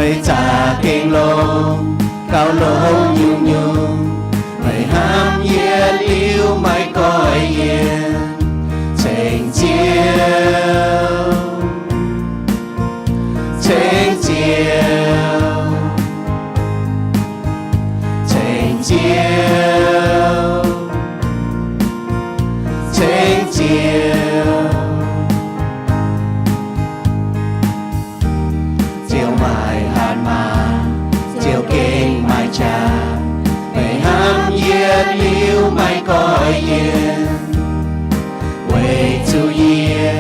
Meih zaqc gengh longx, gauh longx nyungc-nyungc. Meih hnamv yietc liuz maiv goiv yiem. Ceng Ziouv, ceng Ziouv, ceng Ziouv, ceng Ziouv. Ziouv maiv hatc maaz, Ziouv gengh maiv qaqv. Meih hnamv yietc liuz maiv goiv yiem. Weic zuqc yie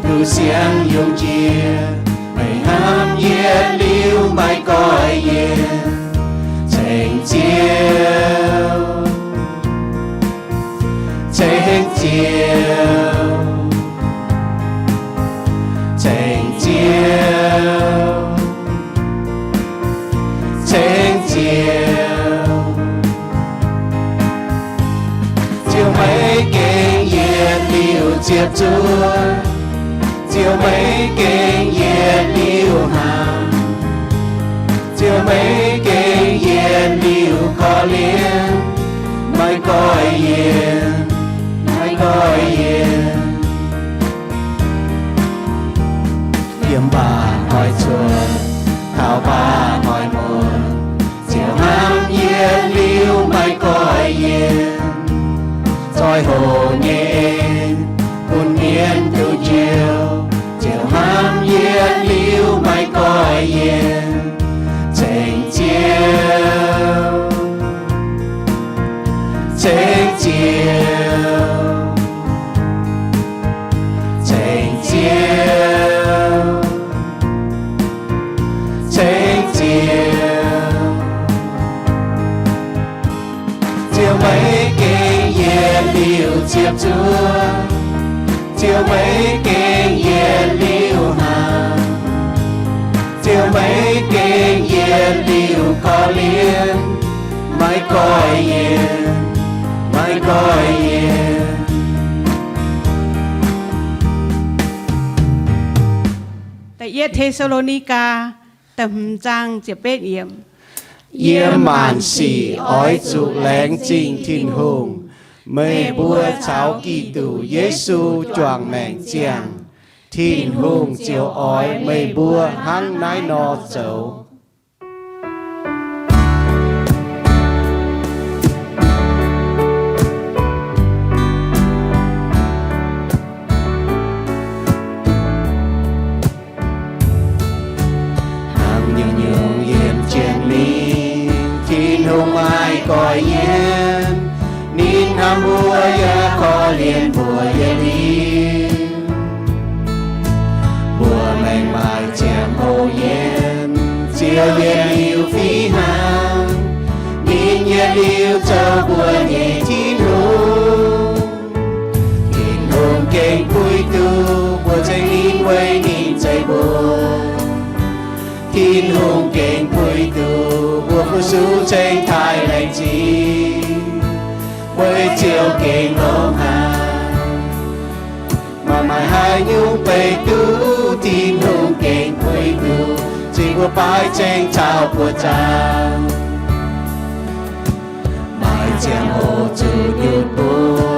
duqv sienx yungz jiex, meih hnamv yietc liuz maiv goiv yiem. Ceng Ziouv, ceng Ziouv, ceng Ziouv, ceng Ziouv. Ziouv maiv gengh yietc liuz ziepc zuoqv. Ziouv maiv gengh yietc liuz hnaangx. Ziouv maiv gengh yietc liuz korv-lienh. Maiv goiv yiem, maiv goiv yiem. Yiem mbaah hnoi cuotv, taux mbaah hnoi muonz, Ziouv hnamv yietc liuz maiv goiv yiem. Zoih hoc nyei en, bun mienh duqv njoux, Ziouv hnamv yietc liuz maiv goiv yiem. Ceng Ziouv, ceng Ziouv, ceng Ziouv, ceng Ziouv. Ziouv maiv gengh yietc liuz ziepc zuoqv. Ziouv maiv gengh yietc liuz hnaangx. Ziouv maiv gengh yietc liuz korv-lienh. Maiv goiv yiem, maiv goiv yiem. Da'yietv Te^saa^lo^ni^gaa, da'hmz zaang ziepc betv yiemc. Yiem maanc sic oix zuqc laengz zingh Tin-Hungh. Meih mbuo caux Giduc Yesu juangc maengc ziangh. Tin-Hungh ziouc oix meih mbuo hnangv naaiv nor zoux. Hnangv nyungc-nyungc yiem jienv ninh, Tin-Hungh maiv goiv yiem. Ninh hnamv mbuo yaac korv-lienh mbuo yietc liuz. Mbuo maengc maaih ziangh hoc yiem, Ziouv yietc liuz fih hnangv. Ninh yietc liuz zoux mbuo nyei Tin-Hungh. Tin-Hungh gengh puix duqv mbuo ceng ninh weic ninh zeiv mbuo. Tin-Hungh gengh puix duqv mbuo fu-sux ceng taaih laengz zingh, weic Ziouv gengh longx haic. Maaih, maaih haaix nyungc beiv duqv Tin-Hungh gengh puix duqv, zinh mbuo baaiv ceng caux buoz-zaangc. Maaih ziangh hoc zuqc nyutc mbuo,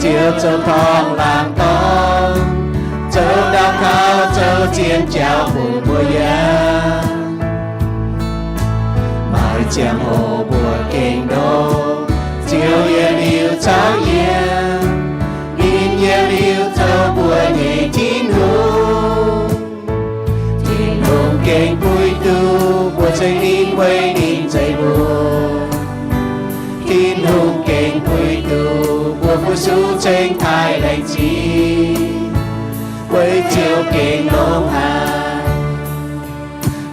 Ziouv zoux torngv laangz dorngx, zoux daux gaux, zoux zien jauv bun mbuo yiem. Maaih ziangh hoc mbuo gengh ndoqv, Ziouv yietc liuz caux yiem. Ninh yietc liuz zoux mbuo nyei Tin-Hungh. Tin-Hungh gengh puix duqv mbuo ceng ninh weic ninh zeiv mbuo. Tin-Hungh gengh puix duqv mbuo fu-sux ceng taaih laengz zingh, weic Ziouv gengh longx haic.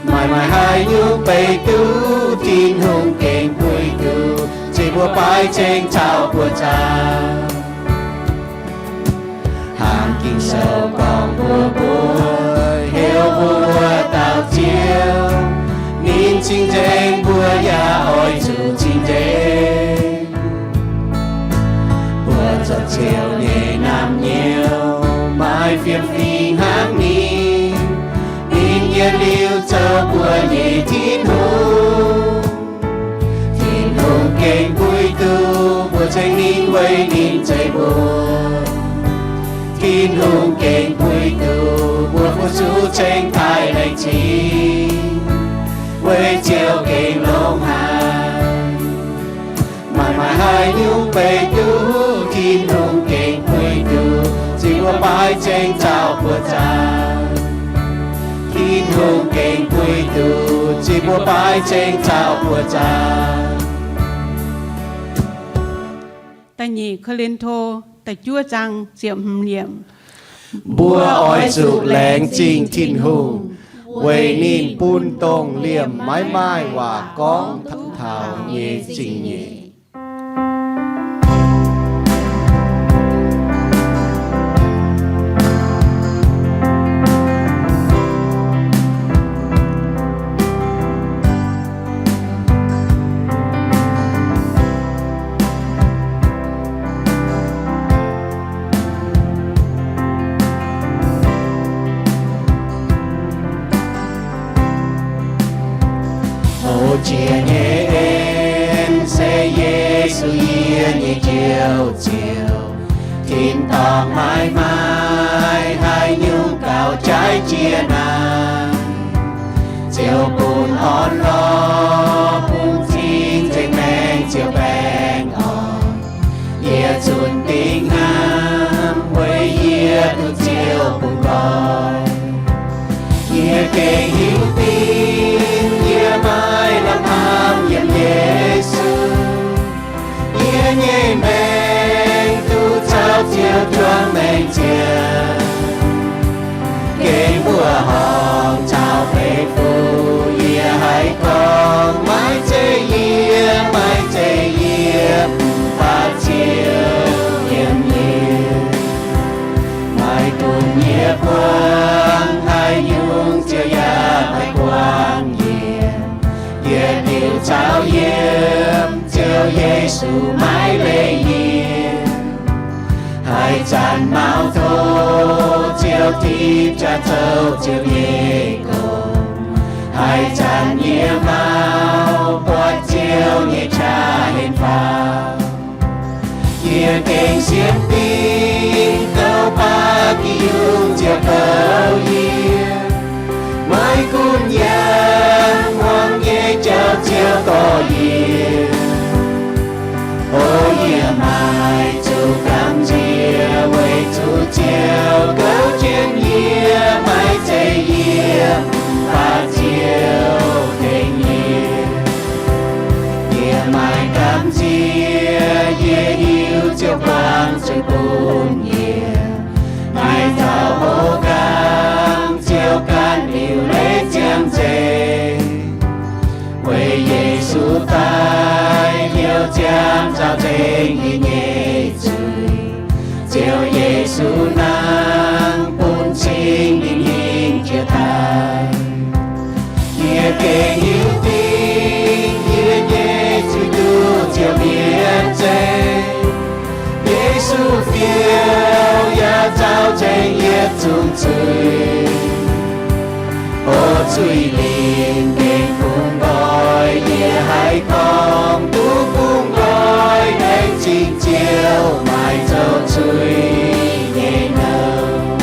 Maaih, maaih haaix nyungc beiv duqv Tin-Hungh gengh puix duqv, zinh mbuo baaiv ceng caux buoz-zaangc. Hnangv Ging-Sou gorngv mbuox mbuo, heuc mbuo wuov dauh Ziouv, ninh cing-nzengc, mbuo yaac oix zuqc cing-nzengc. Mbuo zoux Ziouv nyei naamh nyouz, maaih fiem-fingx hnangv ninh. Ninh yietc liuz zoux mbuo nyei Tin-Hungh. Tin-Hungh gengh puix duqv mbuo ceng ninh weic ninh zeiv mbuo. Tin-Hungh gengh puix duqv mbuo fu-sux ceng taaih laengz zingh, weic Ziouv gengh longx haic. Maaih maaih haaix nyungc beiv duqv Tin-Hungh gengh puix duqv, se mbuo baaix ceng caux buoqc zaangc. Tin-Hungh gengh puix duqv, se mbuo baaix ceng caux buoqc zaangc. Da'nyeic Ko^lin^to da'juov zaang ziepc hmz yiemc. Mbuo oix zuqc laengz zingh Tin-Hungh, weic ninh bun dongh liemh maiv maaih waac gorngv taux nyei zingh nyeic. Houc jiex nyei en se Yesu yie nyei Njoux Ziouv. Tin-dorngh maiv maaih haaix nyungc gauh jaiv jiex naaic. Ziouv bun orn-lorqc, bun cing-nzengc maengc ziouc baengh orn. Yie zunc dingc hnamv weic yie duqv Ziouv bun nqoi. Yie gengh hiuv duqv yie maiv lamh hnamv yiem Yesu. Yie nyei maengc duqv caux Ziouv juangc maengc ziangh. Gengh mbuoqc horngh caux beiv fuqv yie haiz gorngv, maiv zeiz yie, maiv zeiz yie, mv baac Ziouv yiem yie. Maiv gunv yie buangh haaix nyungc, Ziouv yaac maiv buangh yie. Yie diuc caux yiem Ziouv Yesu maiv leih yie. Haaix zanc maux tov Ziouv tipv jaax zouv Ziouv nyei gong. Haaix zanc yie maux buatc Ziouv nyei qaqv henv faaux. Yie gengh sienx fim douc baav Giduc Ziouv goux yie. Maiv gunv yangh hmuangx nyei jauv Ziouv dorh yie. O yie maaih zuqc gamh nziex weic zuqc Ziouv goux jienv yie, maiv zeiz yie, mv baac Ziouv tengx yie. Yie maaih gamh nziex, yie hiuv Ziouv buangh zuiz bun yie. Maaih dauh houv gangh Ziouv ganh liuc leiz ziangh nzengc. Weic Yesu daaih hnyouv ziangh nzaaux nzengc yie nyei zuiz. Ziouv Yesu nangh bun Singx Lingh hingh jiex daaih. Yie gengh hiuv duqv yie nyei zuiz duqv Ziouv mietc nzengc. Yesu fiouv yaac nzaaux nzengc yietc zungv zuiz. O zuiz lingh gengh bungx nqoi, yie haiz gorngv duqv bungx nqoi, laengz zingh Ziouv maaih zoux zuiz nyei nouh.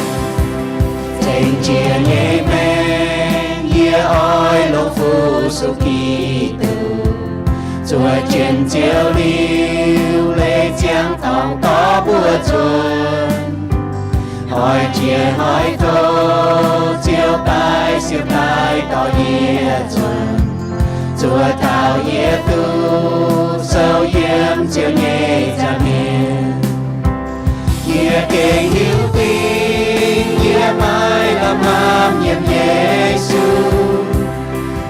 Zengc jiex nyei maengc yie oix longc fu-sux Giduc, zuov jienv Ziouv liuc leiz ziangh dorngx dorh mbuo nzuonx. Oix jiex oix tov Ziouv daaih siepv daaih dorh yie nzuonx, zuov taux yie duqv sou yiem Ziouv nyei nza'hmien. Yie gengh hiuv duqv yie maiv lamh hnamv yiem Yesu.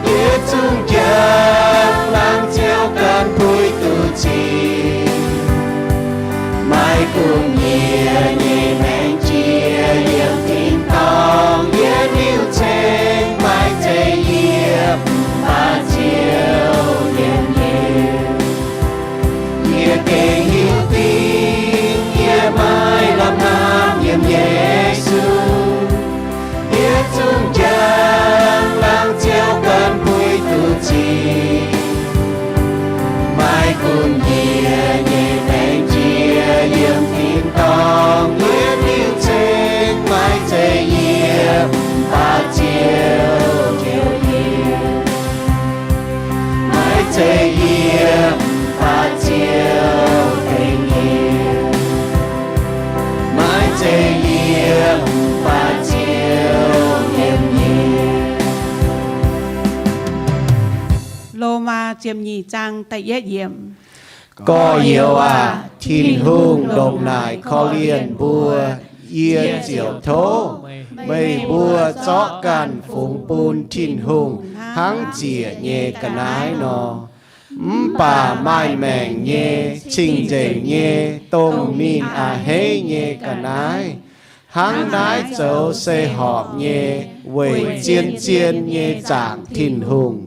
Yietc zungv njang laangz Ziouv ganh puix duqv cing. Maiv gunv yie nyei maengc jiex yiem tin-dorngh, yie liuc ceng maiv zeiz yie, mv baac Ziouv yiem yie. Yie gengh hiuv duqv yie maiv lamh hnamv yiem Yesu. Yietc zungv njang laangz Lomaa ziepc nyeic zaang da'yietv yiemc. Gorx-youz aah! Tin-Hungh ndongc naaic korv-lienh mbuo, yie ziouc tov meih mbuo zorqv ganh fungx bun Tin-Hungh hnangv ziec nyei ga'naaiv nor. Mv baac maaih maengc nyei, cing-nzengc nyei, dongh ninh a'hneiv nyei ga'naaiv. Hnangv naaiv zoux se horpc nyei, weic zien-zien nyei zaangc Tin-Hungh.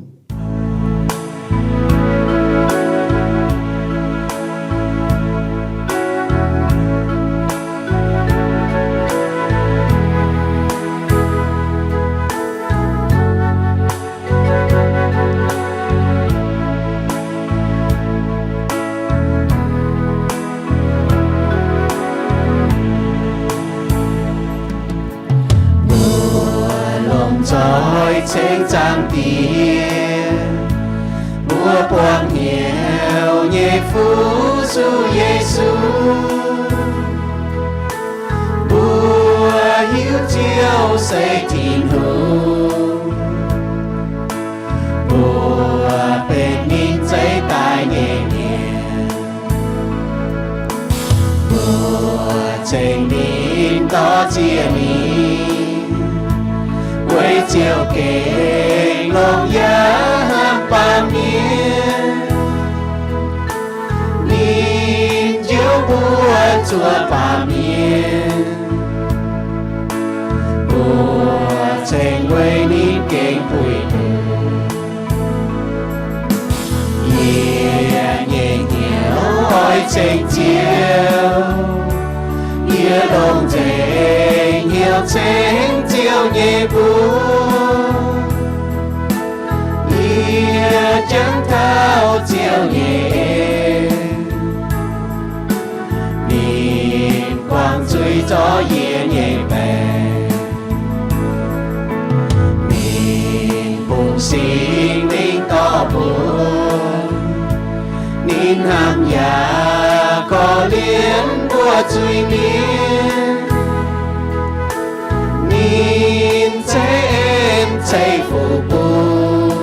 Mbuo lomh nzoih ceng Zaangc Diex, mbuo buangh hnyouv nyei Fuqv Zuqc Yesu. Mbuo hiuv Ziouv se Tin-Hungh, mbuo benx ninh zeiv daaih nyei mienh. Mbuo ceng ninh, dor-ziec ninh, weic Ziouv gengh longx yaac hnamv baamh mienh. Ninh njoux mbuo zuov baamh mienh, mbuo ceng weic ninh gengh puix nduqc. Yie nyei hnyouv oix ceng Ziouv, yie longc nzengc hnyouv ceng Ziouv nyei mbuox. Yie jangx taux Ziouv nyei en, ninh guangc zuiz zorqv yie nyei baengc. Ninh bun Singx Lingh dorh mbuo, ninh hnamv yaac korv-lienh mbuo zuiz-mienh. Ninh ceix en ceix fuqv bun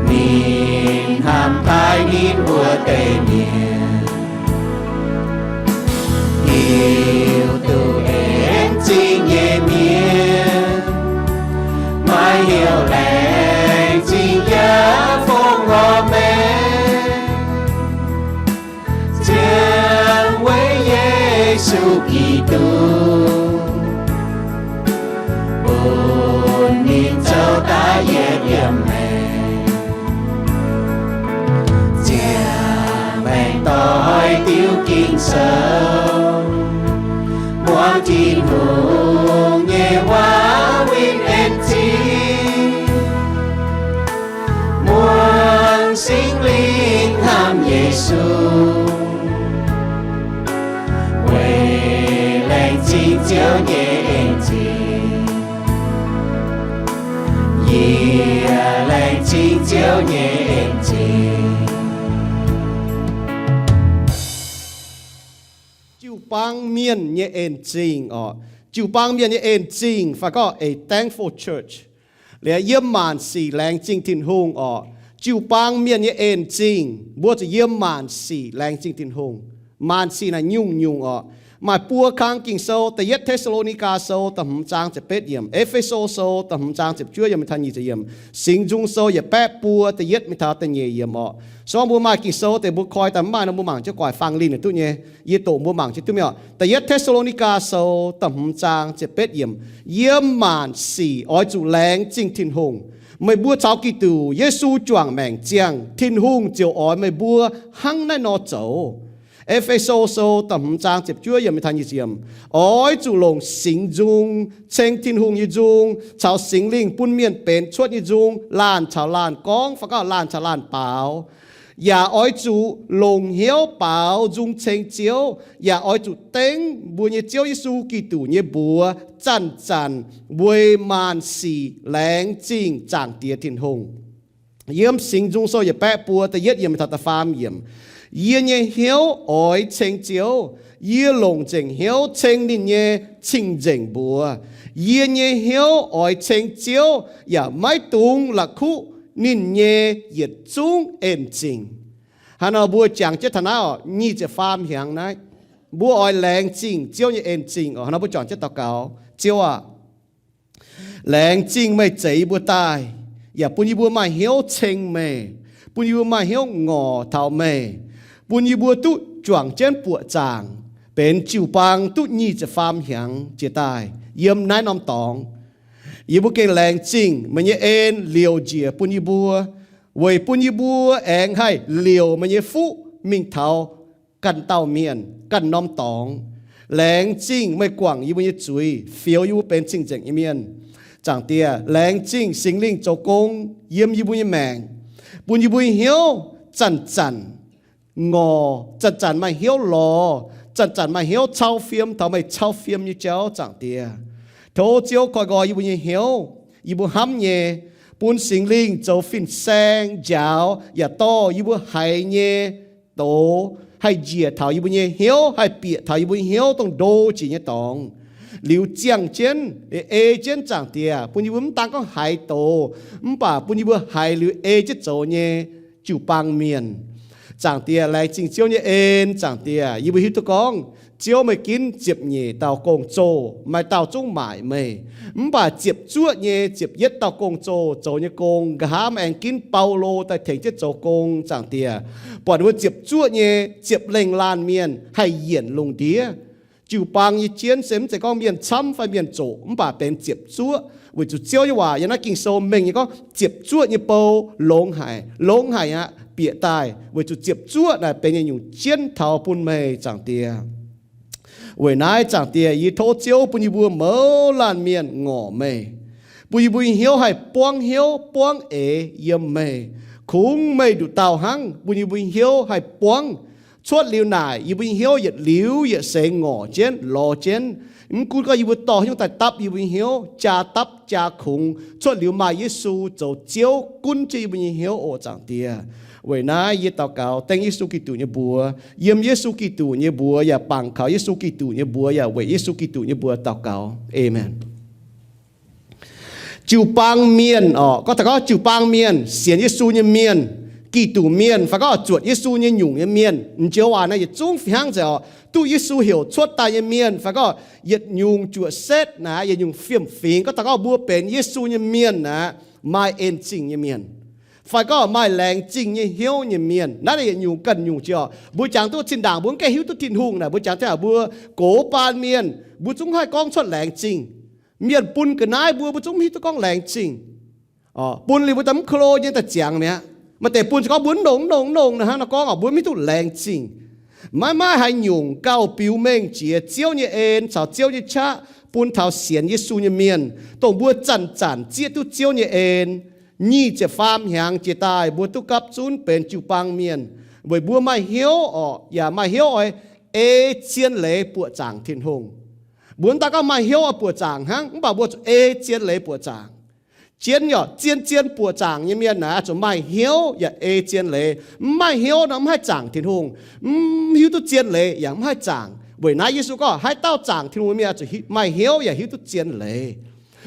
ninh hnamv taaih ninh wuov deix mienh. Hiuv duqv en zingh nyei mienh, maaih hnyouv laengz zingh yaac fongc horpc maengc, ziangh weic Yesu Giduc, bun ninh zoux daaih yietc liemh maengc. Ziangh maengc doix diuv Ging-Sou, muangx Tin-Hungh nyei waac win en zingh, muangx Singx Lingh hnamv Yesu, weic laengz zingh Ziouv nyei en zingh. Yie laengz zingh Ziouv nyei en zingh. Jiu-baang mienh nyei en zingh orqc. Jiu-baang mienh nyei en zingh fai gorngv a thankful church. Liuz yiem maanc sic laengz zingh Tin-Hungh orqc. Jiu-baang mienh nyei en zingh, mbuo zuqc yiem maanc sic laengz zingh Tin-Hungh. Maanc sic naaic nyungc-nyungc orqc. Maaih buo kang Ging-Sou, da'yietv Te^saa^lo^ni^gaa Sou da'hmz zaang ziepc betv yiemc, E^fe^so Sou da'hmz zaang ziepc juov yiemc mingh taux nyic ziepc yiemc, Singx Nzung Sou yietc baeqv buo da'yietv mingh taux da'nyeic yiemc orqc. Se gorngv mbuo maaih Ging-Sou deix mbuo koi daaih, mv maaih nor mbuo mangc jienv guaax fang linh duqv nyei. Yie doqc mbuo mangc jienv duqv mi'aqv. Da'yietv Te^saa^lo^ni^gaa Sou da'hmz zaang ziepc betv yiemc, yiem maanc sic oix zuqc laengz zingh Tin-Hungh. Meih mbuo caux Giduc Yesu juangc maengc ziangh, Tin-Hungh ziouc oix meih mbuo hnangv naaiv nor zoux. E^fe^so Sou da'hmz zaang ziepc juov yiemc mingh taux nyic ziepc yiemc, oix zuqc longc Singx Nzung ceng Tin-Hungh nyei nzung caux Singx Lingh bun mienh benx cuotv nyei nzung laanh caux laanh gorngv fai gorngv laanh caux laanh baaux. Yaac oix zuqc longc hnyouv baaux nzung ceng Ziouv, yaac oix zuqc dengv mbuo nyei Ziouv Yesu Giduc nyei mbuox zanc-zanc weic maanc sic laengz zingh Zaangc Diex Tin-Hungh. Yiem Singx Nzung Sou yietc baeqv buo da'yietv yiemc mingh taux da'faam yiemc, yie nyei hnyouv oix ceng Ziouv, yie longc nzengc hnyouv ceng ninh nyei cing-nzengc mbuox. Yie nyei hnyouv oix ceng Ziouv yaac maiv dungx la'kuqv ninh nyei yietc zungv en zingh. Hnangv nor mbuo jangx jienv taux naaiv oc, nyic ziepc faam hnyangx naaiv, mbuo oix laengz zingh Ziouv nyei en zingh oc. Hnangv nor mbuo juangc jienv daux gaux. Ziouv aah! Laengz zingh meih zeix yie mbuo daaih, yaac bun yie mbuo maaih hnyouv ceng meih, bun yie mbuo maaih hnyouv ngorc taux meih, bun yie mbuo duqv juangc jienv buoqc zaangc benx jiu-baang duqv nyic ziepc faam hnyangx jiex daaih yiem naaiv norm dorngx. Yie mbuo gengh laengz zingh meih nyei en liouc njiec bun yie mbuo, weic bun yie mbuo aengx haih liouc meih nyei fuqv mingh taux ganh dauh mienh, ganh norm dorngx. Laengz zingh meih guangc yie mbuo nyei zuiz, fioux yie mbuo benx cing-nzengc nyei mienh. Zaangc Diex, laengz zingh Singx Lingh zoux gong yiem yie mbuo nyei maengc, bun yie mbuo nyei hnyouv zanc-zanc ngorc, zanc-zanc maaih hnyouv lorz, zanc-zanc maaih hnyouv cau fiem taux meih cau fiem nyei jauv. Zaangc Diex, tov Ziouv koiv-nqoi yie mbuo nyei hnyouv, yie mbuo hnamv nyei, bun Singx Lingh zoux fin-saeng njaaux yaac dorh yie mbuo haiz nyei doz haih njiec taux yie mbuo nyei hnyouv, haih bieqc taux yie mbuo nyei hnyouv dongh ndo jiex nyei dorngx. Liuz ziangh jienv, ei jienv, Zaangc Diex, bun yie mbuo mv daan gorngv haiz doz, mv baac bun yie mbuo haiz liuz ei jienv zoux nyei jiu-baang mienh. Zaangc Diex, laengz zingh Ziouv nyei en. Zaangc Diex, yie mbuo hiuv duqv gorngv Ziouv meih ginv ziepc nyeic dauh gong-zoh, maaih dauh zungv maaic meih. Mv baac ziepc zuoqv nyei ziepc yietv dauh gong-zoh zoux nyei gong, nqa'haav aengx ginv Baulo daaih tengx jienv zoux gong. Zaangc Diex, buatc ninh mbuo ziepc zuoqv nyei ziepc lengh laanh mienh haih yienc lungh ndiev. Jiu-baang nyei jienv se mv zeiz gorngv mienh camv fai mienh zoqc, mv baac benx ziepc zuoqv, weic zuqc Ziouv nyei waac yiem naaiv Ging-Sou mengh nyei gorngv ziepc zuoqv nyei bou longx haic, longx haic aqv, bieqc daaih, weic zuqc ziepc zuoqv naaic benx yietc nyungc jienv taux bun meih, Zaangc Diex. Weic naaiv, Zaangc Diex, yie tov Ziouv bun yie mbuo mouz laanh mienh ngorc meih, bun yie mbuo nyei hnyouv haih buangv hnyouv buangv eix yiem meih. Kungx meih nduqc dauh hnangv bun yie mbuo nyei hnyouv haih buangv. Cuotv liuz naaic, yie mbuo nyei hnyouv yietc liuz yietc seix ngorc jienv, lorz jienv. Mv gunv gorngv yie mbuo dorh haaix nyungc daaih dapv yie mbuo nyei hnyouv, jaa dapv jaa kungx, cuotv liuz maaih Yesu zoux Ziouv gunv jienv yie mbuo nyei hnyouv oc, Zaangc Diex. Weic naaiv yie daux gaux dengv Yesu Giduc nyei mbuox, yiem Yesu Giduc nyei mbuox yaac bangc kaux Yesu Giduc nyei mbuox yaac weic Yesu Giduc nyei mbuox daux gaux. Aamen. Jiu-baang mienh oc, gorngv taux gorngv jiu-baang mienh, sienx Yesu nyei mienh, Giduc mienh, fai gorngv zuotc Yesu nyei nyungc nyei mienh, m'njoux waac naaiv yietc zungv fih hnangv nzengc oc. Duqv Yesu heuc cuotv daaih nyei mienh, fai gorngv yietc nyungc juoqc setv naaic, yietc nyungc fiem-fingx, gorngv taux gorngv mbuo benx Yesu nyei mienh naaic, maaih en zingh nyei mienh, fai gorngv maaih laengz zingh nyei hnyouv nyei mienh. Naaiv yietc nyungc ganh nyungc jiex oc. Mbuo jangx duqv zinh ndaangc mbuo mv gaengh hiuv duqv Tin-Hungh naaic, mbuo jangx taux mbuo gox baan mienh, mbuo zungv haih gorngv cuotv laengz zingh. Mienh bun ga'naaiv mbuo, mbuo zungv mv hiuv duqv gorngv laengz zingh. Bun liuz mbuo daaih mv klo nyei daaih ziangx mi'aqv. Maaih deix bun se gorngv mbuo mv longx, mv longx, mv longx nor hnangv nor gorngv oc, mbuo mv hiuv duqv laengz zingh. Maiv maaih haaix nyungc gauh biux mengh jiex Ziouv nyei en caux Ziouv nyei qaqv bun taux sienx Yesu nyei mienh, dongh mbuo zanc-zanc zieqv duqv Ziouv nyei en. Nyic ziepc faam hnyangx jiex daaih mbuo duqv gapv zunv benx jiu-baang mienh, weic mbuo maaih hnyouv oc, yaac maaih hnyouv oix ei zien leiz buoqc zaangc Tin-Hungh. Mbuo mv daan gorngv maaih hnyouv oix buoqc zaangc hnangv, mv baac mbuo zuqc ei zien leiz buoqc zaangc. Jienv yaac zien-zien buoqc zaangc nyei mienh naaic zuqc maaih hnyouv yaac ei zien leiz. Mv maaih hnyouv nor mv haih zaangc Tin-Hungh. Mv hiuv duqv zien leiz yaac mv haih zaangc. Weic naaiv Yesu gorngv haaix dauh zaangc Tin-Hungh mienh zuqc maaih hnyouv yaac hiuv duqv zien leiz.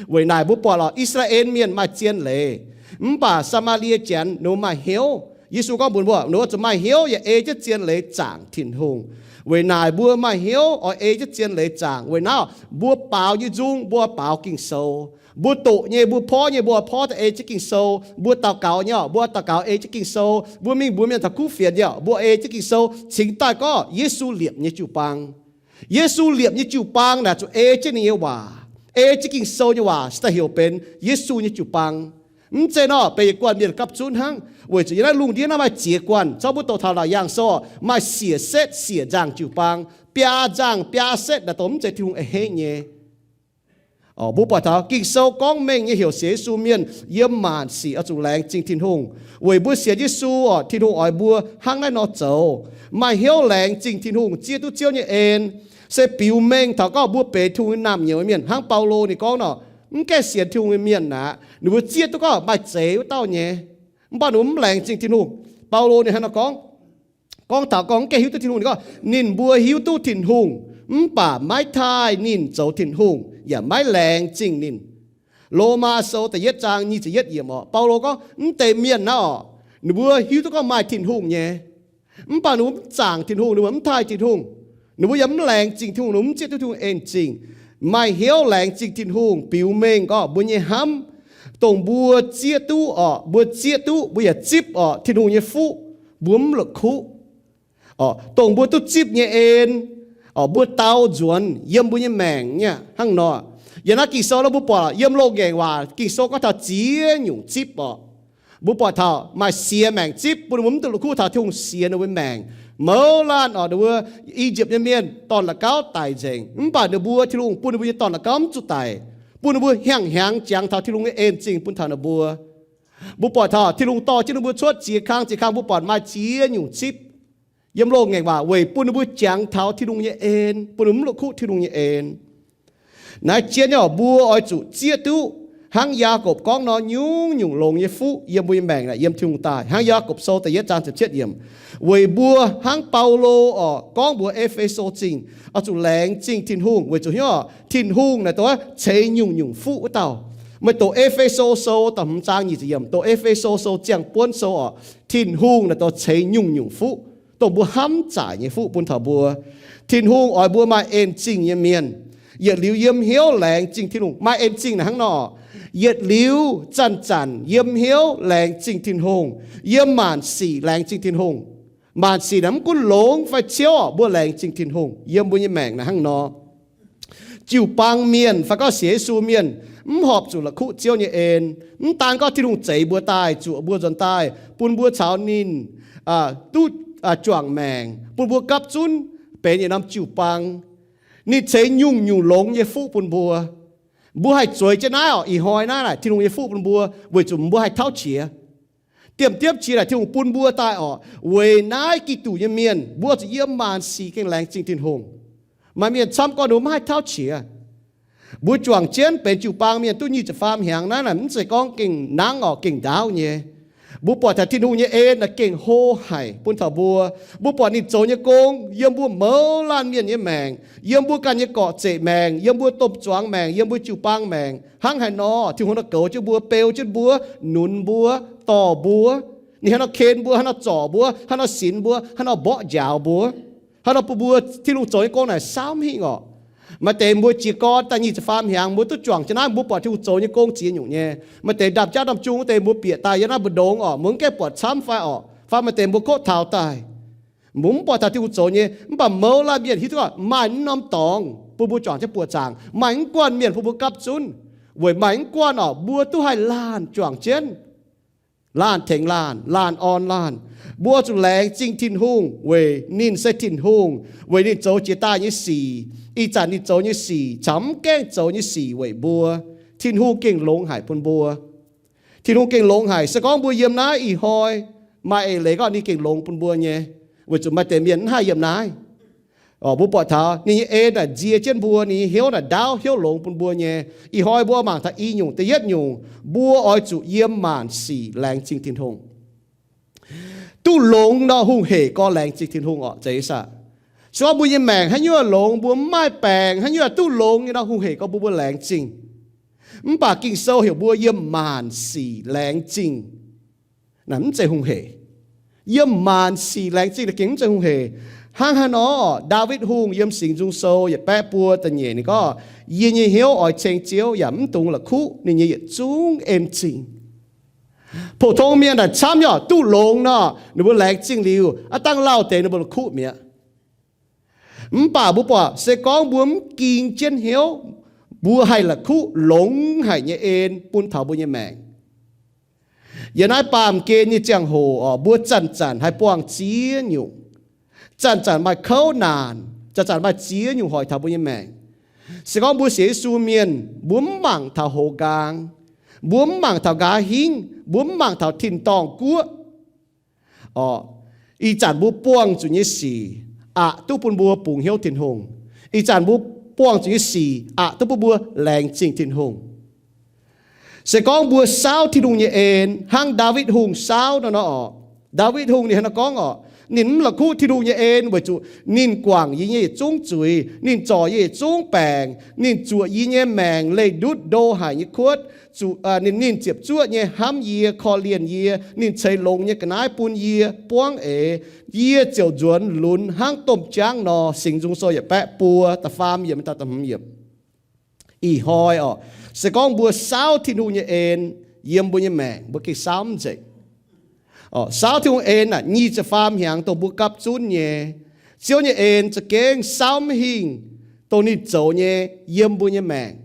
Weic naaic mbuo buatc lorqc, I^saa^laa^en Mienh maaih zien leiz, mv baac Saa^maa^lie Janx ninh maaih hnyouv. Yesu gorngv mbuox mbuo, ninh zuqc maaih hnyouv yaac ei jienv zien leiz zaangc Tin-Hungh. Weic naaic mbuo maaih hnyouv oix ei jienv zien leiz zaangc. Weic naaiv mbuo baaux nyei nzung mbuo baaux Ging-Sou. Mbuo doqc nyei, mbuo porv nyei, mbuo porv daaih ei jienv Ging-Sou. Mbuo daux gaux nyei oc, mbuo daux gaux ei jienv Ging-Sou. Mbuo mingh mbuox mienh taux kuv fienx nyei oc, mbuo ei jienv Ging-Sou cingx daaih gorngv Yesu liepc nyei jiu-baang. Yesu liepc nyei jiu-baang naaic zuqc ei jienv ninh nyei waac, ei jienv Ging-Sou nyei waac se daaih heuc benx Yesu nyei jiu-baang. Mv zeiz nor benx yietc guanh mienh gapv zunv hnangv, weic zuqc yiem naaiv lungh ndiev naaiv maaih ziex guanh. Zorqv mbuo doqc taux Laauc Yaangh Sou maaih siec setv siec nzangh jiu-baang, biaa nzangh biaa setv naaic dongh mv zeiz Tin-Hungh a'hneiv nyei. Mbuo buatc taux Ging-Sou gorngv mengh nyei heuc sienx Yesu mienh yiem maanc sic oix zuqc laengz zingh Tin-Hungh. Weic mbuo sienx Yesu oc, Tin-Hungh oix mbuo hnangv naaiv nor zoux, maaih hnyouv laengz zingh Tin-Hungh, zieqv duqv Ziouv nyei en, se biux mengh taux gorngv mbuo benx Tin-Hungh nyei naamh nyouz mienh. Hnangv Baulo ninh gorngv nor, mv gaengh sienx Tin-Hungh nyei mienh aqv, ninh mbuo zieqv duqv gorngv maaih zeix wuov dauh nyei, mv baac ninh mbuo mv laengz zingh Tin-Hungh. Baulo ninh hnangv nor gorngv, gorngv taux gorngv mv gaengh hiuv duqv Tin-Hungh, ninh gorngv ninh mbuo hiuv duqv Tin-Hungh, mv baac maiv taaih ninh zoux Tin-Hungh yaac maiv laengz zingh ninh. Lomaa Sou da'yietv zaang nyic ziepc yietv yiemc orqc, Baulo gorngv mv deix mienh naaiv orqc, ninh mbuo hiuv duqv gorngv maaih Tin-Hungh nyei, mv baac ninh mbuo mv zaangc Tin-Hungh, ninh mbuo mv taaih Tin-Hungh, ninh mbuo yaac mv laengz zingh Tin-Hungh, ninh mbuo mv zieqv duqv Tin-Hungh en zingh. Maaih hnyouv laengz zingh Tin-Hungh biux mengh gorngv mbuo nyei hnamv, dongh mbuo zieqv duqv orqc, mbuo zieqv duqv, mbuo yaac zipv orqc Tin-Hungh nyei fuqv, mbuo mv la'kuqv. Dongh mbuo duqv zipv nyei en, mbuo dau nzuonx yiem mbuo nyei maengc nyei hnangv nor. Yiem naaiv Ging-Sou nor mbuo buatc yiem loz-ngaengc waac Ging-Sou gorngv taux ziex nyungc zipv orqc. Mbuo buatc taux maaih siex maengc zipv bun ninh mbuo mv duqv la'kuqv taux Tin-Hungh siex ninh mbuo maengc. Mouz laanh orqc, ninh mbuo I^yipv nyei mienh dorn-la'gauv daic nzengc, mv baac ninh mbuo Tin-Hungh bun ninh mbuo nyei dorn-la'gauv mv zuqc daic, bun ninh mbuo hnyangx-hnyangx jangx taux Tin-Hungh nyei en zingh bun taux ninh mbuo. Mbuo buatc taux Tin-Hungh dorh jienv ninh mbuo cuotv ziex kang ziex kang, mbuo buatc maaih ziex nyungc zipv yiem loz-ngaengc waac weic bun ninh mbuo jangx taux Tin-Hungh nyei en, bun ninh mbuo mv la'kuqv Tin-Hungh nyei en. Naaiv jienv nyei orqc, mbuo oix zuqc zieqv duqv hnangv Yaagorpc gorngv nor nyungc-nyungc longx nyei fuqv yiem mbuo nyei maengc naaic yiem Tin-Hungh daaih. Hnangv Yaagorpc Sou da'yietv zaang ziepc cietv yiemc, weic mbuo hnangv Baulo orqc gorngv mbuox E^fe^so Zingh, oix zuqc laengz zingh Tin-Hungh weic zuqc hnyouv orqc Tin-Hungh naaic dongh ceix nyungc-nyungc fuqv wuov dauh. Meih doqc E^fe^so Sou da'hmz zaang nyic ziepc yiemc, doqc E^fe^so Sou ziangh buonv sou orqc, Tin-Hungh naaic dongh ceix nyungc-nyungc fuqv, dongh mbuo hnamv zaaic nyei fuqv bun taux mbuo. Tin-Hungh oix mbuo maaih en zingh nyei mienh, yietc liuz yiem hnyouv laengz zingh Tin-Hungh. Maaih en zingh naaic hnangv nor, yietc liuz zanc-zanc yiem hnyouv laengz zingh Tin-Hungh, yiem maanc sic laengz zingh Tin-Hungh. Maanc sic naaic mv gunv longx fai ciouv orqc, mbuo laengz zingh Tin-Hungh yiem mbuo nyei maengc naaic hnangv nor. Jiu-baang mienh fai gorngv sienx Yesu mienh mv horpc zuqc la'kuqv Ziouv nyei en. Mv daan gorngv Tin-Hungh zeix mbuo daaih, zuoqc mbuo nzuonx daaih, bun mbuo caux ninh duqv juangc maengc, bun mbuo gapv zunv benx yietc norm jiu-baang. Ninh ceix nyungc-nyungc longx nyei fuqv bun mbuo. Mbuo haih zueiz jienv naaiv orqc, ih hnoi naaiv naaic Tin-Hungh nyei fuqv bun mbuo weic zuqc mbuo haih tauv qiex. Diemv-diemv qiex naaic Tin-Hungh bun mbuo daaih orqc, weic naaiv Giduc nyei mienh mbuo zuqc yiem maanc sic gengh laengz zingh Tin-Hungh. Maaih mienh camv gorngv ninh mbuo maiv haih tauv qiex. Mbuo juangc jienv benx jiu-baang mienh duqv nyic ziepc faam hnyangx naaiv naaic mv zeiz gorngv gengh nangv orqc, gengh ndaauv nyei. Mbuo buatc taux Tin-Hungh nyei en naaic gengh hlo haic bun taux mbuo. Mbuo buatc ninh zoux nyei gong yiem mbuo mouz laanh mienh nyei maengc, yiem mbuo ganh nyei gorqv-zeqc maengc, yiem mbuo domh zuangx maengc, yiem mbuo jiu-baang maengc. Hnangv haaix nor Tin-Hungh nor goux jienv mbuo, beu jienv mbuo, nunz mbuo, dorh mbuo. Ninh haaix nor ken mbuo, haaix nor zorc mbuo, haaix nor sinx mbuo, haaix nor mborqv njaaux mbuo, haaix nor bun mbuo, Tin-Hungh zoux nyei gong naaic saauv mv hingh orqc. Maaih deix mbuo jiez gorn daaih nyic ziepc faam hnyangx mbuo duqv juangc jienv naaiv, mbuo buatc Tin-Hungh zoux nyei gong ziex nyungc nyei. Maaih deix ndaamv-jaav ndaamv-jung wuov deix mbuo bieqc daaih yiem naaiv mbu'ndongx orqc, mbuo mv gaengh buatc camv fai orqc, fai maaih deix mbuo kotv taux daaih. Mbuo mv buatc taux Tin-Hungh zoux nyei, mv baac mouz laanh mienh hiuv duqv maaih mv norm dorngx bun mbuo juangc jienv buoqc zaangc, maaih mv guanh mienh bun mbuo gapv zunv, weic maaih mv guanh orqc mbuo duqv haih laanh juangc jienv, laanh tengx laanh, laanh orn laanh. Mbuo zuqc laengz zingh Tin-Hungh weic ninh se Tin-Hungh, weic ninh zoux jiex daaih nyei sic, ih zanc ninh zoux nyei sic caux mv gaengh zoux nyei sic weic mbuo. Tin-Hungh gengh longx haic bun mbuo. Tin-Hungh gengh longx haic. Se gorngv mbuo yiem naaiv ih hnoi maaih eix leiz gorngv ninh gengh longx bun mbuo nyei, weic zuqc maaih deix mienh mv haih yiem naaiv. Mbuo buatc taux ninh nyei en naaic nzie jienv mbuo, ninh nyei hnyouv naaic ndaauv hnyouv longx bun mbuo nyei. Ih hnoi mbuo mangc taux i nyungc. Da'yietv nyungc, mbuo oix zuqc yiem maanc sic laengz zingh Tin-Hungh. Duqv longx nor hungh hec gorx laengz zingh Tin-Hungh orqc, zeiz saah? Se gorngv mbuo nyei maengc haaix nyungc longx, mbuo mv maaih baengc, haaix nyungc duqv longx nyei nor hungh hec gorx bun mbuo laengz zingh. Mv baac Ging-Sou heuc mbuo yiem maanc sic laengz zingh. Naaic mv zeiz hungh hec. Yiem maanc sic laengz zingh naaic gengh mv zeiz hungh hec. Hnangv haaix nor, Ndaawitv Hungh yiem Singx Nzung Sou yietc baeqv buo da'nyeic ninh gorngv, yie nyei hnyouv oix ceng Ziouv yaac mv dungx la'kuqv ninh nyei yietc zungv en-zingh. Pou-tong mienh naaic camv nyei orqc, duqv longx nor ninh mbuo laengz zingh liuz, aav dangh lauh deix ninh mbuo la'kuqv mi'aqv. Mv baac mbuo buatc se gorngv mbuo mv ging jienv hnyouv, mbuo haih la'kuqv longx haic nyei en bun taux mbuo nyei maengc. Yiem naaiv baamh gen nyei ziangh hoc orqc, mbuo zanc-zanc haih buangh ziex nyungc. Zanc-zanc maaih kouv naanc, zanc-zanc maaih ziex nyungc hoic taux mbuo nyei maengc. Se gorngv mbuo sienx Yesu mienh, mbuo mv mangc taux hoz nqaang, mbuo mv mangc taux nqa'haav hingv, mbuo mv mangc taux tin-dorngh guoqv orqc, ih zanc mbuo buangh zuqc nyei sic aqc duqv bun mbuo bungx hnyouv Tin-Hungh. Ih zanc mbuo buangh zuqc nyei sic aqc duqv bun mbuo laengz zingh Tin-Hungh. Se gorngv mbuo saauv Tin-Hungh nyei en hnangv Ndaawitv Hungh saauv nor nor orqc, Ndaawitv Hungh ninh hnangv naaiv gorngv orqc, Ninh mv la'kuqv Tin-Hungh nyei en weic zuqc ninh guangc yie nyei yietc zungv zuiz, ninh zorc yie yietc zungv baengc, ninh zuoqc yie nyei maengc leih ndutv ndo haic nyei kuotv, zuqc, ninh, ninh ziepc zuoqv nyei hnamv yie, korv-lienh yie, ninh ceix longx nyei ga'naaiv bun yie buangv eix, yie ziouc nzuonx lunx hnangv domh jaangv nor. Singx Nzung Sou yietc baeqv buo da'faam yiemc daaih da'hmz yiemc. Ih hnoi orqc, se gorngv mbuo saauv Tin-Hungh nyei en yiem mbuo nyei maengc, mbuo gengh saauv mv nzengc. Saauv Tin-Hungh en aeqv, nyic ziepc faam hnyangx dongh mbuo gapv zunv nyei. Ziouv nyei en za'gengh saauv mv hingh dongh ninh zoux nyei yiem mbuo nyei maengc,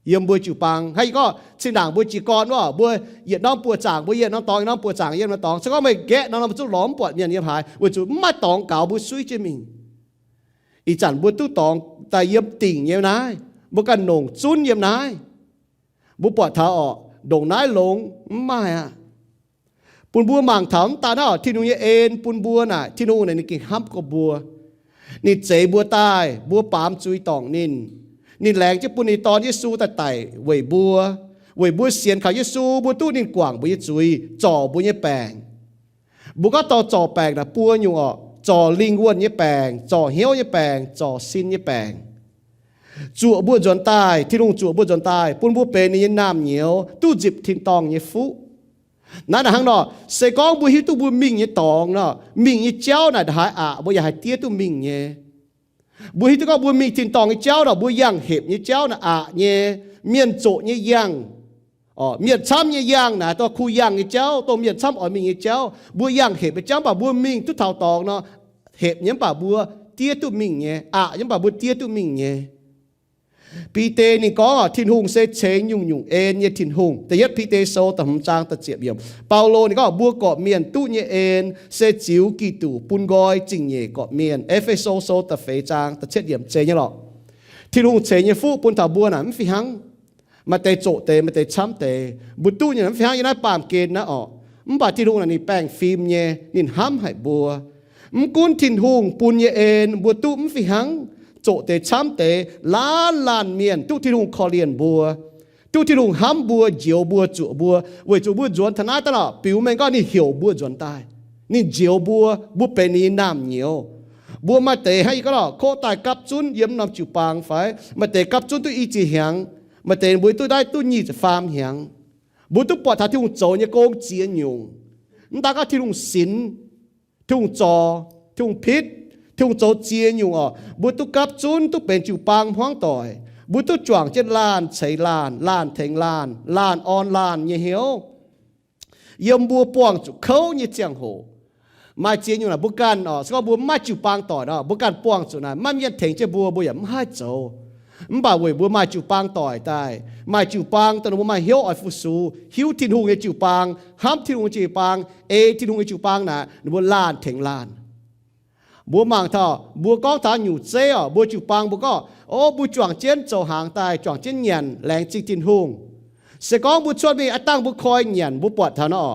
yiem mbuo jiu-baang. Hnangv yie gorngv, zinh ndaangc mbuo jiez gorn wuov, mbuo yietc norm buoqc zaangc, mbuo yiem norm dorngx, yietc norm buoqc zaangc, yiem norm dorngx. Se gorngv meih gaeqv norm, norm mbuo zungv lorz mv buatc mienh yiem haaix, weic zuqc mv maaih dorngx gaux mbuo suiv jienv mingh. Ih zanc mbuo duqv dorngx daaih yiem dingc nyei naaiv, mbuo ganh nongc zunv yiem naaiv. Mbuo buatc taux orqc, ndongc naaiv longx mv maaih aqv. Bun mbuo mangc taux mv daaih naaiv orqc, Tin-Hungh nyei en bun mbuo naaic, Tin-Hungh naaic ninh gengh hnamv gorx mbuo. Ninh zeix mbuo daaih, mbuo baamz zuiz dorngc ninh. Ninh laengz jienv bun ninh dorn Yesu daaih daic weic mbuo. Weic mbuo sienx kaux Yesu, mbuo duqv ninh guangc mbuo nyei zuiz, zorc mbuo nyei baengc. Mbuo gorngv dorh zorc baengc naaic buo nyungc orqc, zorc lingh wuonh nyei baengc, zorc hnyouv nyei baengc, zorc sin nyei baengc. Zuoqc mbuo nzuonx daaih, Tin-Hungh zuoqc mbuo nzuonx daaih, bun mbuo benx ninh nyei naamh nyouz, duqv nzipc tin-dorngh nyei fuqv. Naaiv naaic hnangv nor, se gorngv mbuo hiuv duqv mbuo mingh nyei dorngx nor, mingh nyei jauv naaic ndongc haaix aqc, mbuo yaac haih diev duqv mingh nyei. Mbuo hiuv duqv gorngv mbuo mingh tin-dorngh nyei jauv nor, mbuo yangh hepc nyei jauv naaic aqc nyei, mienh zoqc nyei yangh, mienh camv nyei yangh naaic, dongh kuh yangh nyei jauv, dongh mienh camv oix mingh nyei jauv, mbuo yangh hepc nyei jauv, mv baac mbuo mingh duqv taux dorngx nor, hepc nyei mv baac mbuo diev duqv mingh nyei, aqc nyei mv baac mbuo diev duqv mingh nyei. Bide ninh gorngv orqc, Tin-Hungh se ceix nyungc-nyungc en nyei Tin-Hungh. Da'yietv Bide Sou da'hmz zaang da'ziepc yiemc, Baulo ninh gorngv mbuo gorqv-mienh duqv nyei en se ziux Giduc bun nqoi zingh nyeic gorqv-mienh. E^fe^so Sou da'feix zaang da'cietv yiemc zeiz nyei lorqc. Tin-Hungh ceix nyei fuqv bun taux mbuo naaic mv fih hnangv. Maaih deix zoqc deix, maaih deix camv deix. Mbuo duqv nyei naaic mv fih hnangv yiem naaiv baamh gen naaiv orqc. Mv baac Tin-Hungh naaic ninh baengh fim nyei, ninh hnamv haic mbuo. Mv gunv Tin-Hungh bun nyei en mbuo duqv mv fih hnangv, zoqc deix camv deix, laanh laanh mienh duqv Tin-Hungh korv-lienh mbuo, duqv Tin-Hungh hnamv mbuo, njoux mbuo, zuoqc mbuo, weic zuqc mbuo nzuonx taux naaiv daaih lorqc, biux mengh gorngv ninh heuc mbuo nzuonx daaih. Ninh njoux mbuo, mbuo benx ninh nyei naamh nyouz. Mbuo maaih deix hnangv yie gorngv lorqc, koqv daaih gapv zunv yiem norm jiu-baang fai maaih deix gapv zunv duqv i ziex hnyangx, maaih deix mbuo duqv naaiv duqv nyic ziepc faam hnyangx. Mbuo duqv buatc taux Tin-Hungh zoux nyei gong ziex nyungc. Mv daan gorngv Tin-Hungh sinx, Tin-Hungh zorc, Tin-Hungh pitv, Tin-Hungh zoux ziex nyungc orqc, mbuo duqv gapv zunv duqv benx jiu-baang hmuangv doic. Mbuo duqv juangc jienv laanh ceix laanh, laanh tengx laanh, laanh orn laanh nyei hnyouv. Yiem mbuo buangh zuqc kouv nyei ziangh hoc, maaih ziex nyungc naaic mbuo ganh orqc, se gorngv mbuo mv maaih jiu-baang doic nor, mbuo ganh buangh zuqc naaic maiv maaih mienh tengx jienv mbuo, mbuo yaac mv haih zoux. Mv baac weic mbuo maaih jiu-baang doic daaih, maaih jiu-baang dongh ninh mbuo maaih hnyouv oix fu-sux, hiuv Tin-Hungh nyei jiu-baang, hnamv Tin-Hungh nyei jiu-baang, ei Tin-Hungh nyei jiu-baang naaic, ninh mbuo laanh tengx laanh. Mbuo mangc taux, mbuo gorngv taux nyungc zeiv orqc, mbuo jiu-baang mbuo gorngv, o, mbuo juangc jienv zoux hnaangx daaih, juangc jienv nyanc, laengz zingh Tin-Hungh. Se gorngv mbuo cuotv mingh aav dangh mbuo koi nyanc, mbuo buatc taux nor,